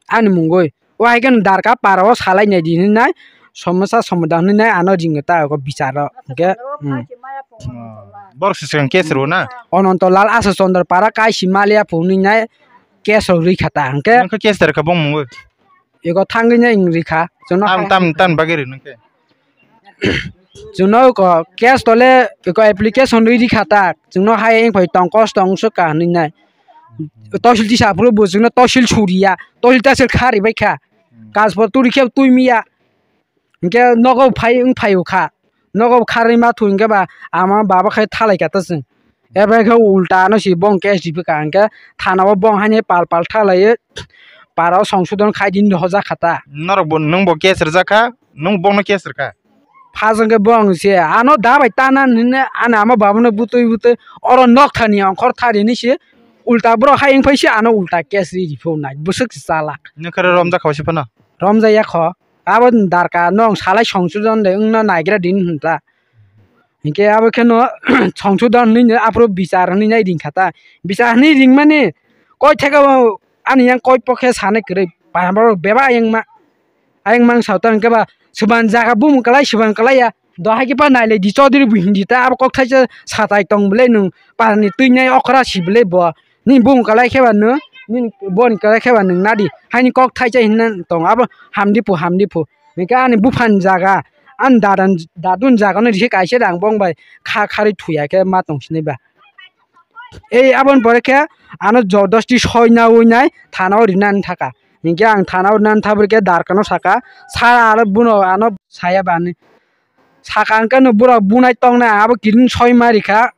Ani mungwi. O hai kheno darka para o salai nai di hinwi nai. Somosya somadan hinwi nai ano ringo ta o bicharo. Hwnkhe, hmm. Borok se swkang case rw na? Ananto Lal Asha Chandra para kaisi maliya pho hinwi nai case rok rikha ta hwnkhe. Nokha case rikha bong mungwi? Ego thangwi nai wng rikha. Chwngno tam, hai tam, tam bagwi rw nokhe. Chwngno ko case tole ko application rwi rikha ta, chwngno hai wng phai tong kosto wng swk ka hinwi nai. Tosil tisa aphuru bo chwngno tosil suriya, tosil tasil kha ribai kha. Kajpor turi khe twi miya. Hinkhe nogo phai wng phai o kha. Nogo kha rwi ma thu hinkhe ba ama baba khai thalai kha ta chwng. Ebe khe ulta no si bong case riphi ka hinkhe thana o bong haino pal pal thalaiwi para o songsodon khai di hinwi hoja kha ta. Norok bo, nwng bo case rwjak kha, nwng bongno case rwkha. Phajang khe bong se ano da bai tana hinwi ani ama babuno butwi butwi oro nok thani ongkhor thari hinwi se ulta borok hai wng phai se ano ulta case ri riphi o nai bwswk se chalak. Nokhe romjak kha se phano? Romjak ya kho. Abo darka nwng salai songsodon de wngna naigra din hinta. Hinkhe abo kheno songsodon hinwi aphuru bichar hinwi nai ringkha ta. Bichar hinwi ringmani koi theka o ani yang koi pokhe sanai kwrwi para borok bebak ayang ma. Ayang mang sao ta hinkhe ba swbang jaga bumung kwlai swbang kwlai ya. Do hai khe pa nailai di Chaudhary bo hindi ta abo kok thaisa satai tong bwlai nwng parani twi nai okra si bwlai bo. Nini bumung kwlai khe ba nwng, nini boni kwlai khe ba nwng nadi. Haini kok thaisa hinna tong abo hamdi phu, hamdi phu. Hinkhe ani buphani jaga, ani dadan, dadun jaga no rikhe kaisa rang bong bai kha kharwi thuya khe ma tong sinai ba. Ei aboni pore khe ano jodosti soi naui nai thana o rinani thaka. Hinkhe ang thana o rinani thabri khe darkano saka, sara aro bono ano saya bani. Saka hwnkhe no borok bunai tongnai abo kiring soi ma rikha.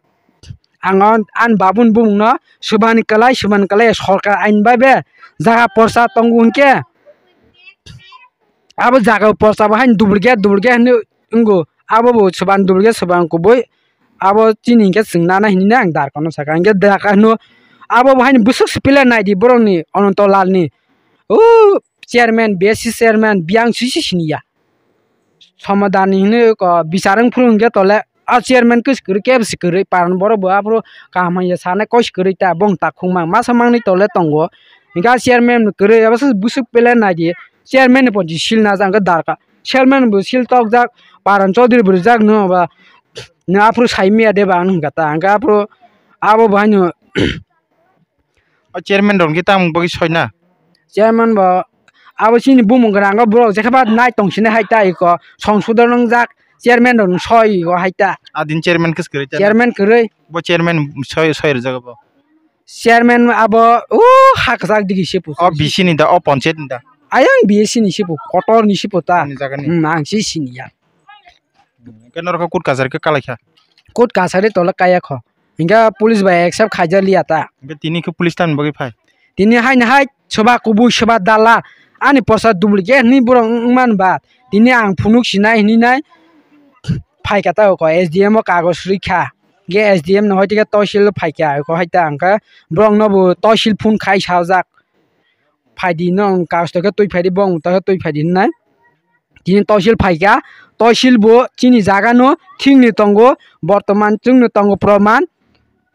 Ang o ani babuni bumungno swbani kwlai, swbani kwlai sorkar ain bai be jaga porsa tongo hinkhe abo jaga porsa bo haino dubulge, dubulge hinwi wngo. Abo bo swbani dubulge, swbani kubui abo chini hinkhe chwng nana hinwi ang darkano saka. Hinkhe darka hino abo bo haino bwswk se pila naidi borokni Ananto Lalni. O chairman, B S C chairman biyang sisi siniya. Somadan hinwi ko bichar wng phuru hinkhe tole a chairman khe se kwrwi kebo se kwrwi paran borok bo aphuru kaham haiya sanai koi se kwrwi ta bong takhuk mang masa mangni tole tongo. Hinkhe a chairman kwrwi abo se bwswk pele naidi chairman ni ponchi sil najak hinkhe darka chairman bo sil tokjak paran chaudhary bo rijak no ba no aphuru sai miya de ba ang hinkha ta hinkhe aphuru abo bo haino. O chairman rok hwnkhe tamo bagwi soina? Chairman bo abo chini bumung gwnango borok jekhe ba nai tong sini hai ta iko songsodon wngjak Chairman rok soi o hai ta. Adin chairman khe kwrwi ta. Chairman kwrwi. Bo chairman soi, soi rijak bo. Chairman abo o ha kwchak digi se pusu. O B C ni da, o panchayat ni da. Ayang B S C ni se pu, kotor ni se pu ta. Ani jaga ni. Hmm, ang si sini ya. Hwnkhe norok khe court kachari khe kalaikha? Court kachari tole kaya kho. Hwnkhe police bai accept khaijak liya ta. Hwnkhe tini khe police tamni bagwi phai? Tini haino hai soba kubui soba dala ani posa duplicate hinwi borok wng man ba. Tini ang phunuk sinai hinwi nai phaikha ta oko S D M o kagoj rwkha. Hwnkhe S D M no hoi tike tosil phaikha oko hai ta hwnkhe borok no bo tosil phone khai sajak. Phaidi no kagoj to khe twi phaidi bong to khe twi phaidi hinai. Tini tosil phaikha, tosil bo chini jaga no thik ni tongo, bortoman chwng no tongo proman,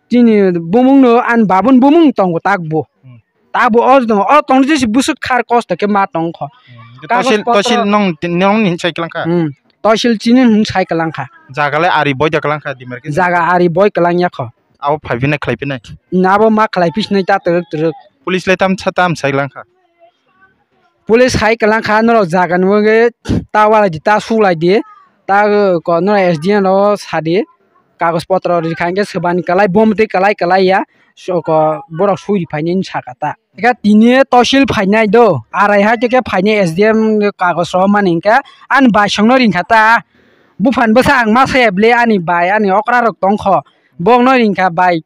chini bumung no ani babun bumung tongo tak bo. Hmm. Tak bo o tongo, o tong jesi bwswk khar kosto khe ma tong kho. Hmm. Kagoj tosil, potro tosil nong, nong ni sai kwlang kha? Hmm. Tosil chini hin sai kwlang kha. Jaga le ari boi da kwlang kha, demarcation? Jaga ari boi kwlang ya kho. Abo phai phinai khlai phinai? Hmm, abo ma khlai phi sinai ta twrwk twrwk. Police le tam sa tam sai kwlang kha? Police hai kwlang kha, norok jaga ni bagwi ta walai di, ta suklai di, ta, uh, ko norok S D M rok sa di, kagoj potro rikha hwnkhe swbani kwlai, bom twi kwlai kwlai ya, so ko borok sui ri phainai hinwi sakha ta. Eka tini tosil phainai do, arai hai khe phainai S D M kagoj rok mani hwnkhe ani baisong no ringkha ta, buphang bwsa ang ma saya bwle ani bai ani okra rok tongkho, bokno ringkha bai.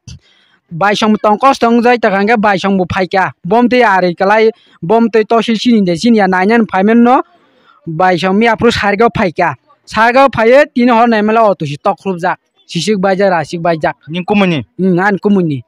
Baisong bo tong kosto wngjai tongkha hwnkhe baisong bo phaikha. Bom twi ari kwlai, bom twi tosil chini de chini ya nainani phaimanno baisong miya phuru sarigao phaikha. Sarigao phaiwi tini hor naimala auto si tokrupjak. Sisik baijak, rasik baijak. Nini kumuni? Hmm, ani kumuni.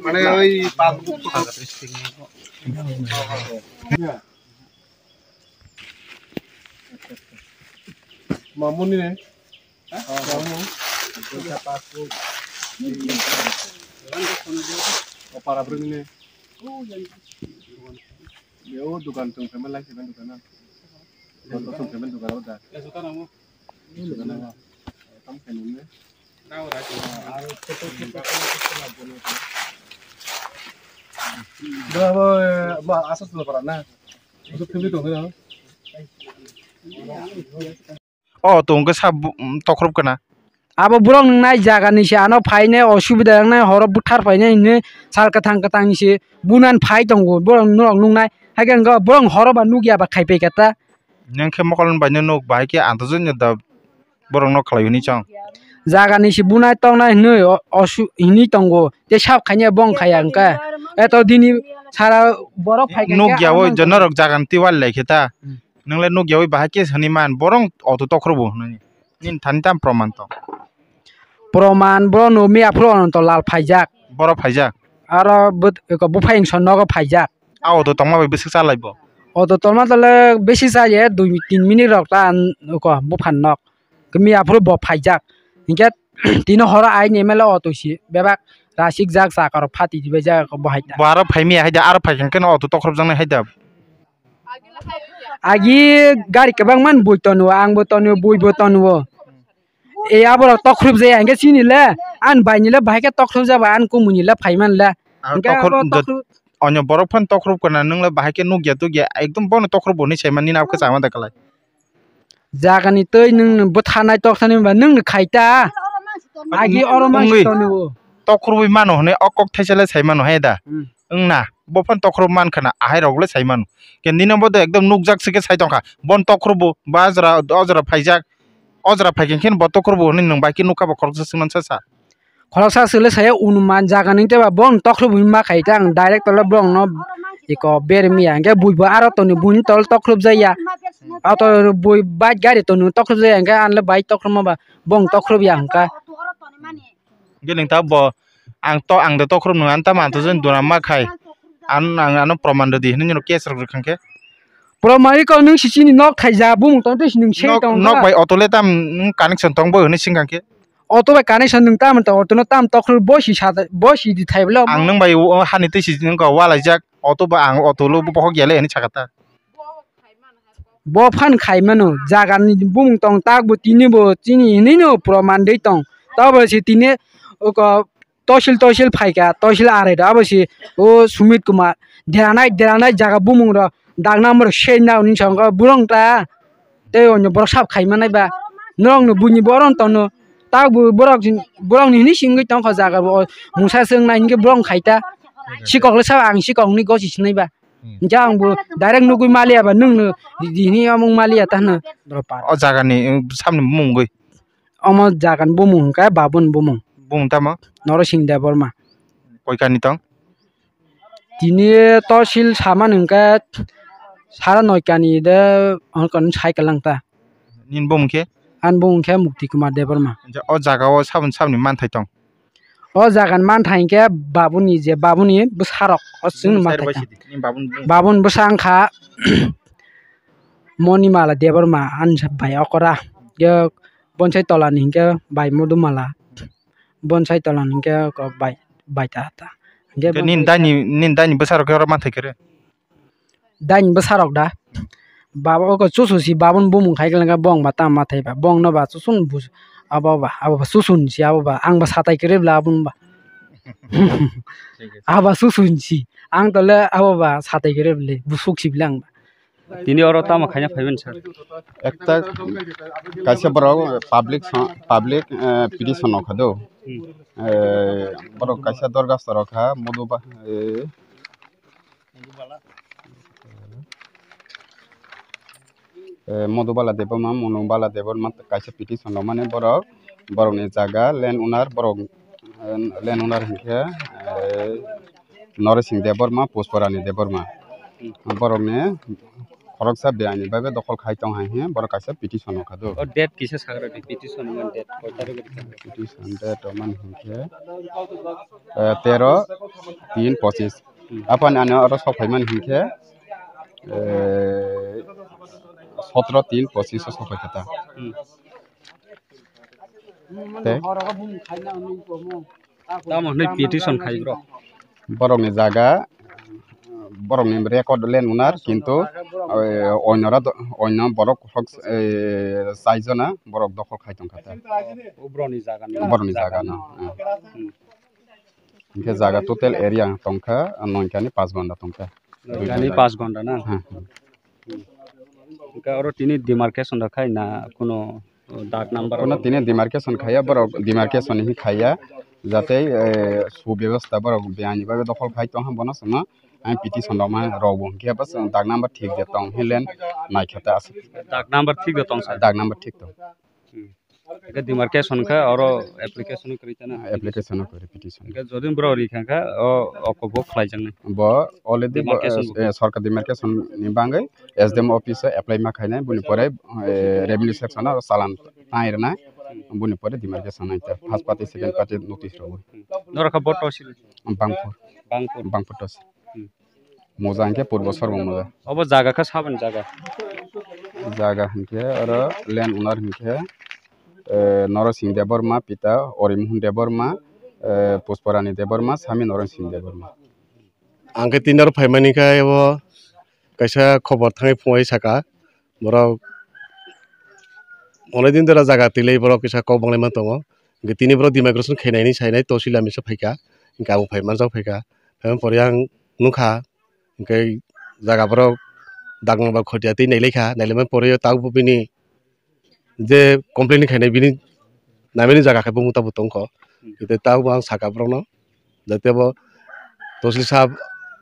Mane oi pa- Mamuni ne? Mamu. O para bring ne? Yo dukan tung payment lai payment dukan na. Dukan tung payment dukan na. Dukan na. Tam payment ne? Ba, ba, ba, asas lo para na. Itu payment dukan na. O, tong khe sa bu-, um, tokhrob kana. Abo borok nwngnai jaga ni se ano phainai osubida wngnai horo buthar phainai hinwi sal kwthang kwthang ni se bunan phai tongo borok norok nwngnai. Haikhe hwnkhe borok horo ba nukya ba khai pai kha ta. Neng khe mokol bai no nuk bai khe antojo no da borok no khlai hwnwi chong. Jaga ni se bunai tongnai hinwi o-, osu hinwi tongo tei sab khainai bong khaya hwnkhe. Eto dini sara borok phai kha. Nukya o norok jaga ni tei wal lai khe ta. Hmm. Nwng le nukya oi bahai khe hwnwi man, borok auto tokhrobo hwnwi. Nini thani tamo proman tong? Proman bo no miya phuru ononto lal phaijak. Borok phaijak? Aro bwt-, eko buphai wngso nogo phaijak. A auto tongma bai bwswk chalai bo? Auto tongma tole besi chaliya dui tin minute rok ta eko buphan nok. Miya phuru bo phaijak. Hinkhe tini horo aini M L A auto si bebak rasik jak chaka rok phati dibai jak bo hai ta. Bo aro phai miya hai da, aro phai khe no auto tokhrob jaknai hai da. Agi gari kwbangma bui tongo, ang bo tongo, bui bo tongo. E aborok tokhrob jaya hwnkhe chini le, ani bai ni le bahai khe tokhrob jaba, ani kumui ni le phai man le. Ang hwnkhe tokhrob abo jot-, tokhrob onyo borok phano tokhrob kana, nwng le bahai khe nukya tukya, ekdom bono tokhrob hwnwi sai man nini abo khe chama da kwlai. Jaga ni twi nwng bwtharnai tokthani ba nwng khai ta. Agi oro ma wngwi tongo. Tokhorwi mano hwnwi o kok thaisa le sai mano he da. Hmm. Wng na, bo phano tokhorwi man khana, ahai rok le sai mano. Ke nini bo de ekdom nukjak se khe sai tong kha. Bon tokhorwi bo, ba jora, o jora phaijak. O jora phaikhe khe bo tokhorbo hwnwi nwng bai khe nukha bo khoroksa swngmani sa sa. Khoroksa swle saya unuman jaga nung teba bong tokhrob hwnwi ma khai ta ang direct tole bong no iko bermi ya hwnkhe bui bo aro toni buini tol tokhrob jaya. Auto bui bike gari toni tokhrob jaya hwnkhe anle bike tokhrob ma ba bong tokhrob ya hwnkha. Hwnkhe nwng ta bo ang to ang de tokhrob nung an tamo ang to jani duna ma khai. Ang ang ano proman rwdi hwnwi nino case rok rwkha khe. Proman iko nung si chini nok thaija bumung tong tei si nung se nok tong nok bai auto le tam nung connection tong bo hwnwi singkha khe. Auto bai connection nung tam to auto no tam tokhrob bo si sa bo si di thai bla. Ang nung bai o hani tei si nung ka walaijak auto ba ang auto lo bohok ya le hwnwi sakha ta. Bo phan khai mano, jaga ni bumung tong tak bo tini bo chini hinui no proman dei tong. Tabo se tini oko tosil tosil phaika, tosil arai da abo se o Sumit Kumar deranai deranai jaga bumung ro dak number sei na unin song borong ta tei onyo borok sab khai manai ba norok no buini boron tono tak bo borok borok ni hinui singwi tong kho jaga bo mungsa se wngnai hinkhe borong khai ta sikok le sab ang sikok ni gosi sinai ba. Hmm. Hingke ang bo direct nugui maliya ba nwng no di hini omo wng maliya ta hwno. O jaga ni, um, samni bumung wngwi? Omo jaga ni bumung hwnkhe Babun bumung. Bumung tamo? Norosing Debbarma. Koikani tong? Tini tosil samani hwnkhe sara noikani de hwnkhe sai kwlang ta. Nini bumung khe? Ani bumung khe Mukti Kumar Debbarma. Hingke o jaga o saboni saboni manthai tong? O jaga ni manthai hingke babuni je babuni bwsarok o chwngno manthai tong. Babuni bwsa wngkha Monimala Debbarma ani bai okora. Hingke bonsai tola ni hingke bai Modumala. Bonsai tola ni hingke bai, bai ta ta. Hingke nini daini, nini daini bwsarok khe oro manthai khe re? Daini bwsarok da. Baba oko chusu si babun bumung khai khe bong ba tamo mathai ba bong no ba chusun bus abo ba abo ba chusun si abo ba ang ba satai kre bla abun ba. Abo ba chusun si ang tole abo ba satai kre bla busuk si bla ang ba. Tini oro tamo khaina phaiben sir? Ekta kaisa borok public public petition no khado. Borok kaisa dorgas toro kha modu ba. Eh, Modubala Debbarma, Monubala Debbarma kaisa petition rwmani borok, borokni jaga land owner, borok, eh, land owner hinkhe, eh, Noresing Debbarma, Pushparani Debbarma. Borokni khoroksa biyani bagwi dokhol khai tong hai hwnwi borok kaisa petition rwkha do. O date kisa sagra di petition man date koi tarikh rwkha? Petition date rwmani hinkhe, eh, tero tin pochis. Hmm. Aphani ano oro sok phaimani hinkhe, eh, sotro tin pochis o sok phaikha ta. Hmm. Tei? Tamo hwnwi petition khai bro? Borokni jaga, borokni record land owner, kintu, eh, oinora do-, oino borok hok, eh, chaijona borok dokhol khai tongkha ta. O borokni jaga ni? Borokni jaga no, eh. Hmm. Hinkhe jaga total area tongkha, noikani pash gonda tongkha. Noikani pash gonda na? Hmm, hmm. Hinkhe oro tini demarcation rok khai na kuno, uh, dag number? Kuno tini demarcation khaiya, borok demarcation hi khaiya, jate, eh, subebostha borok biyani bagwi dokhol khai tongha bono chwngno ang petition rok ma rokbo hinkhe bwswk dag number thik je tong hinlen naikhe ta aswk. Dag number thik je tong sa? Dag number thik tong. Hmm. Hingke demarcation khe oro application kwrwi tana? Application o kwrwi petition. Hingke jodi borok rikha khe o oko bo khlaijaknai. Bo already bo, demarcation bo. Eh, sorkar demarcation ni bagwi S D M office o apply ma khainai, boni pore, eh, revenue section o chalan tang rwnai, boni pore demarcation nai ta first party, second party notice rwui. Norok kha bo tosil? Bangpur. Bangpur. Bangpur tosil. Hmm. Moja hingke purbo sorbo moja. Obo jaga khe saboni jaga? Jaga hingke oro land owner hingke, eh, Norosing Debbarma, pita Orimohon Debbarma, eh, Pushparani Debbarma, sami Norosing Debbarma. Ang khe tini oro phaimani khe abo kaisa khobor thangwi phungai saka. Borok onek din dora jaga twilai borok kisa kok banglaima tongo. Hingke tini borok demarcation khainai hinwi sainai tosil hamisa phaikha. Hingke abo phai manjak phaikha. Phaimani pore ang nukha, hingke jaga borok daknang ba khotia twi nailaikha. Nailaimani pore tabuk bini je complain khainai bini naimani jaga khe bumung tabuk tongkho. Hingke tabuk ang saka borokno. Jate bo tosil sab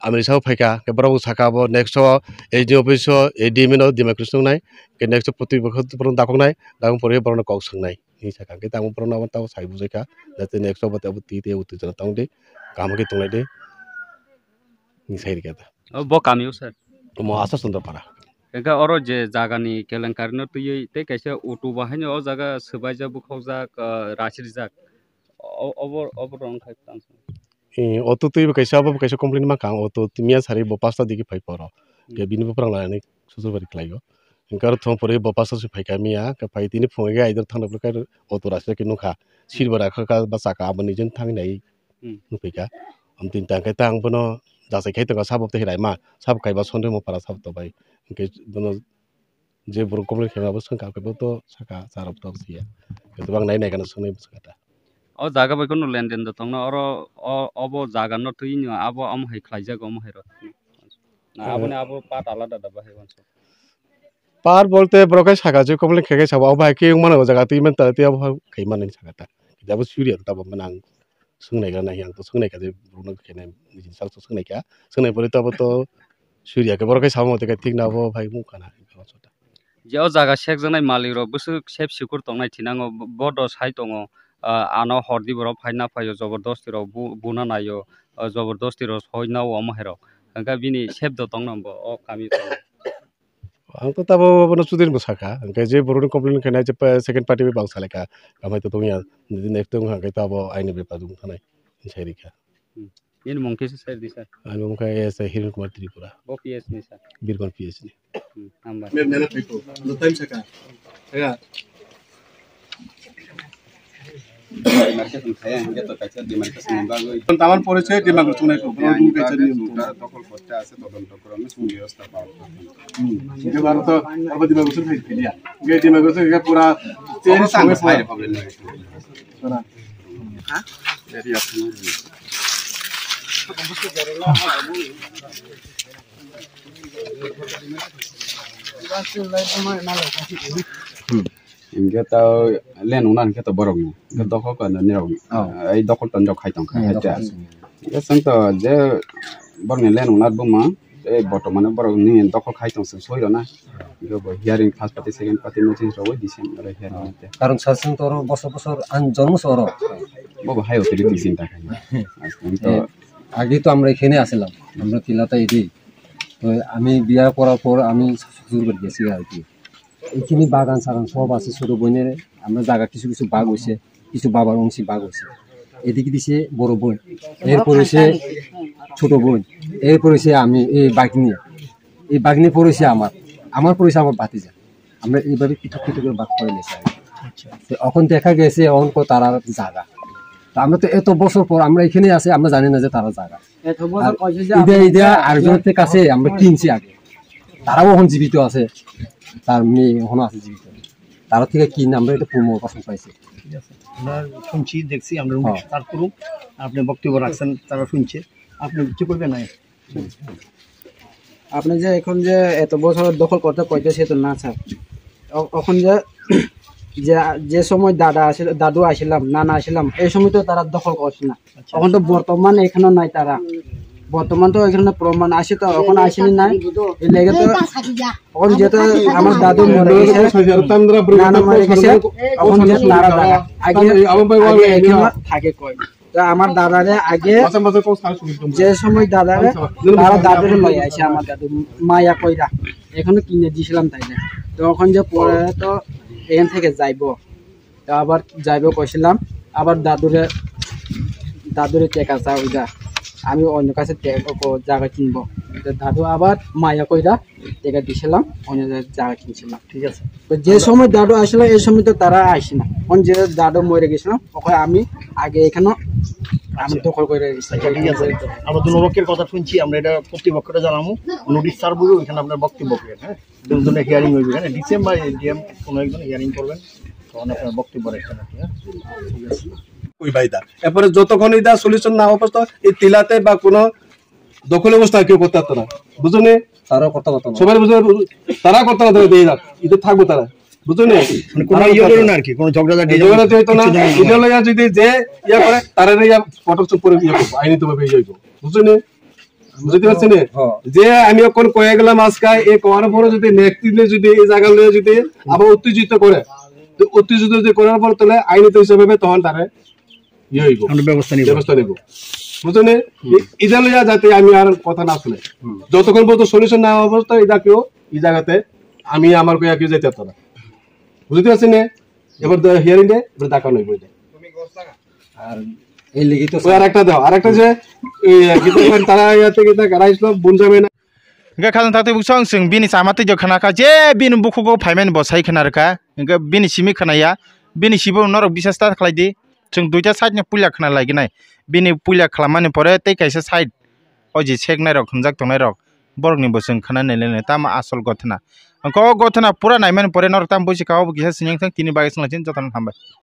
Amrisa o phaikha, khe borok bo sakha abo next o A D office o A D M no Dimapur swng nai, khe next o poti bo borok dakok nai, dakok pore borok no kok swng nai. Hinwi sakha, khe tamo borok no abo tamo sai bujai kha, jate next o bo tei abo twi tei abo twi jora tong di, kaham khe tong lai di, hinwi sai rikha da. O bo kami o sir. Omo Ashok Chandra Para. Hingke oro je jaga ni kelenkari no twiwi tei kaisa auto bo haino o jaga swbaijak, bukhukjak, ah, rachirjak. O-, obo, obo rong khai tang. Eh, auto twi bo kaisa, abo bo kaisa complaint mankha ang, auto miya sari bo pasta digi phai poro. Hmm. Ke bini buprang lainani susu bari khlai o. Hingke aro thong pore bo pasta se phaikha miya, ke phai tini phungo ke aidor thangna phuru khe auto rachirjak khe nukha. Silver rakha ka ba chaka abo ni jeng thang nai. Hmm. Nukphaikha. Amtwi tangkhe ta ang bono jachai khai tongo, sabo tei hirai ma, sabo kaiba sonrwi mo para sabo tobai. Hingke bono je borok complain khaima abo swngkha, khe bo to saka, charok tok siya. Khe to bang nai nai gana swngnai bwswk ta. O jaga bai kheno lenden da tongna, oro o, obo jaga no twi no abo omo hai khlaijak omo hai rok. Na, eh, aboni abo part alada da bahai wansa. Part bolte borok khe saka je complain khe khe sabo, abo hai khe wngmano o jaga twi man ta, twi abo hai khai mani saka ta. Khe abo suriya ta bo manang. Swngnai gana yang to swngnai kha je borokno khe nai nijini sak to swngnai kha. Swngnai pore to abo to suriya khe borok khe sama mothe khe thik na abo bhai mung khana. Je o jaga sekjaknai malik rok bwswk sep sikur tongnai thinango bo, bodo sai tongo, ah, ano hordi borok phai na phaio jobordosti rok bu-, buna naio, ah, jobordosti rok soi nao omo hai rok. Hwnkhe bini sep do tongno bo o kami tongo. Ang to tabo bono chudri bo sakha, hwnkhe je borokni complain khainai je pa-, second party bai bang salai kha, amai to tongya, next tong hwnkhe tabo aini bepar wng thanai, sai rikha. Hmm. Nini mung kisa sai di sir. Ani mung khe S I Hiren Kumar Tripura. Bo P S ni sir. Birgon P S ni. Hmm, hambai. Mem nela phaiko, ano time sakha. Ya. Demarcation kaya, hingke to kaisa demarcation ni bagwi. Taman pore se demarcation nai ko, bono dum kaisa niyom to. Dokol korte ase, todonto korone, sum bebosta pawo. Hmm. Hingke baro to, abo demarcation khai philia. Hingke demarcation hingke pura change. Obo tang sai problem nai. Pura. Ha? Area. Hmm. Hingke to len wngna hingke to borokni. Hingke dokhol kwnwi nirok. Oh. Ai dokhol tonjok khai tongkha, hmm, hai dokhol te. Tonjok. Hingke chwng to je borokni len wngna buma, tei bortomano borokni dokhol khai tong chwng soi rwna. Hingke bo hearing first party, second party notice rwui di se hearing te. Karon sa chwng to oro bosor bosor ang jormo se oro. Bo bo hai authority chinta khai. Aswng to. Eh, আগে তো আমরা এখানে আসলাম, আমরা তিলাতা এটাই। তো আমি বিয়ার করার পর আমি শ্বশুর বাড়ি গেছি আর কি। এখানে বাগান সাগান সব আছে, ছোট বোনের আমরা জায়গা কিছু কিছু ভাগ হয়েছে, কিছু বাবার অংশে ভাগ হয়েছে। এদিকে দিছে বড় বোন, এরপরে সে ছোট বোন, এরপরে সে আমি, এই ভাগ্নি, এই ভাগ্নি পড়েছে আমার, আমার পড়েছে আমার ভাতিজা। আমরা এইভাবে পৃথক পৃথক করে ভাগ করে নিয়েছি আর কি। আচ্ছা। তো এখন দেখা গেছে এখন কো তারা জাগা। তো আমরা তো এত বছর পর আমরা এখানে আছি, আমরা জানি না যে তারা জাগা। এত বছর আর কইছে যে ইদা, আপনি ইদা আরেকজনের কাছে আমরা কিনছি আগে। তারাও এখন জীবিত আছে, তার মেয়ে এখনো আছে জীবিত। তারা থেকে কিনে আমরা এটা পুনর্বাসন পাইছি। ঠিক আছে, আমরা শুনছি, দেখছি, আমরা হ্যাঁ। তার করুক, আপনি বক্তব্য রাখছেন, তারা শুনছে, আপনি কি করবেন না? আপনি যে এখন যে এত বছর দখল করতে কইতেছে তো না স্যার, অ-, এখন যে, যে, যে সময় দাদা আছিল, দাদু আছিলাম, নানা আছিলাম, এই সময় তো তারা দখল করছে না। আচ্ছা। এখন তো বর্তমানে এখানে নাই তারা, বর্তমান তো এখানে প্রমাণ আছে তো, এখন আসেনি নাই, এই লেগে তো এখন যেহেতু আমার দাদু মরে গেছে, নানা মরে গেছে, এখন যে তারা দাদা আগে, আগে এখানে থাকে কই। তো আমার দাদারে আগে, যে সময় দাদারে, তারা দাদুরে লই আইছে আমার দাদু, মায়া কইরা এখনো কিনে দিছিলাম তাই না। তো ওখান যে পরে তো এখান থেকে যাইবো, তো আবার যাইবো কইছিলাম, আবার দাদুরে, দাদুরে টেকা চা ওইটা, আমি অন্য কাছে তে-, ও জায়গা কিনবো। তো দাদু আবার মায়া কইরা টেকা দিছিলাম, অন্য জায়গা কিনছিলাম। ঠিক আছে। তো যে সময় দাদু আসলো, এই সময় তো তারা আইসে না। এখন যে দাদু মরে গেছিল, ওখানে আমি আগে এখানে আমি আচ্ছা। দখল করে রেখেছি। আচ্ছা, ঠিক আছে। আমরা দুনো পক্ষের কথা শুনছি, আমরা এটা কর্তৃপক্ষরে জানাবো, নোটিশ সার্ভ হইবে, ওইখানে আপনার বক্তব্য পেয়ে, হ্যাঁ? দুজনে হিয়ারিং হইবে, এখানে ডিসি বা এডিএম কোনো একজন হিয়ারিং করবেন, তখন আপনার বক্তব্য রাখবেন আপনি, হ্যাঁ? ঠিক আছে। ওই ভাই দা। এরপরে যতক্ষণ এটা সলিউশন না হবে তো এই তিলাতে বা কোনো দখল অবস্থা কেউ করতে পারতো না, বুঝলেন? তারাও করতে পারতো না। সবাই বুঝে, তারা করতে পারতো না, এই রাখ, এটা থাকবো তারা, বুঝলেন? মানে কোনো তারা ইয়ে করতে করো না পারতো আর কি, কোনো ঝগড়াঝাটি ঝগড়া হইতো না, কিছু না। এটা লইয়া যদি যে ইয়ে করে, তারা ইয়া ফটো চুপ করে ইয়ে করবো, আইনি তো ভাবে ইয়ে হইবো, বুঝলেন? বুঝতে পারছেন? যে আমি এখন কয়ে গেলাম আজকে, এই করার পরে যদি নেক্সট দিনে যদি এই জায়গা নিয়ে যদি আবার উত্তেজিত করে, তো উত্তেজিত যদি করার পর তাহলে আইনত হিসাবে তখন তারে ইয়ে হইব, আমরা ব্যবস্থা নিব। ব্যবস্থা নিব। বুঝলেন? হুম। এ-, এটা লইয়া যাতে আমি আর কথা না শুনে। হুম। যতক্ষণ পর্যন্ত সলিউশন না অবস্থা, এটা কেউ এই জায়গাতে আমি আমার কয়ে কেউ যেতে পারতো না। বুঝতে পারছেন না? এবার হিয়ারিং ডে, এবার দেখা নইব এটা। আর এই লিখিত ওই আর একটা দাও, আর একটা যে, ওই, আহ, গীতা করেন, তারা ইয়াতে গীতা গাড়াইছিল, বুঝাবে না। Hingke khajang thakti bukchang chwng bini chama twi jok khna kha, je bini bukhugo phaimani bo sai khna rwkha, hingke bini simi khna ya, bini sibo norok bisas ta khlai di, chwng duita side ni puila khna lai gnai, bini puila khlamani pore tei kaisa side o je seknai rok hwnjak tongnai rok, borok ni bo chwng khna nai nai tamo asol gothna, hwnkhe o gothna pura naimani pore norok tamo buji kha, obo kisa sini wngthang, tini bagwi chwng lai chini jotono hambai.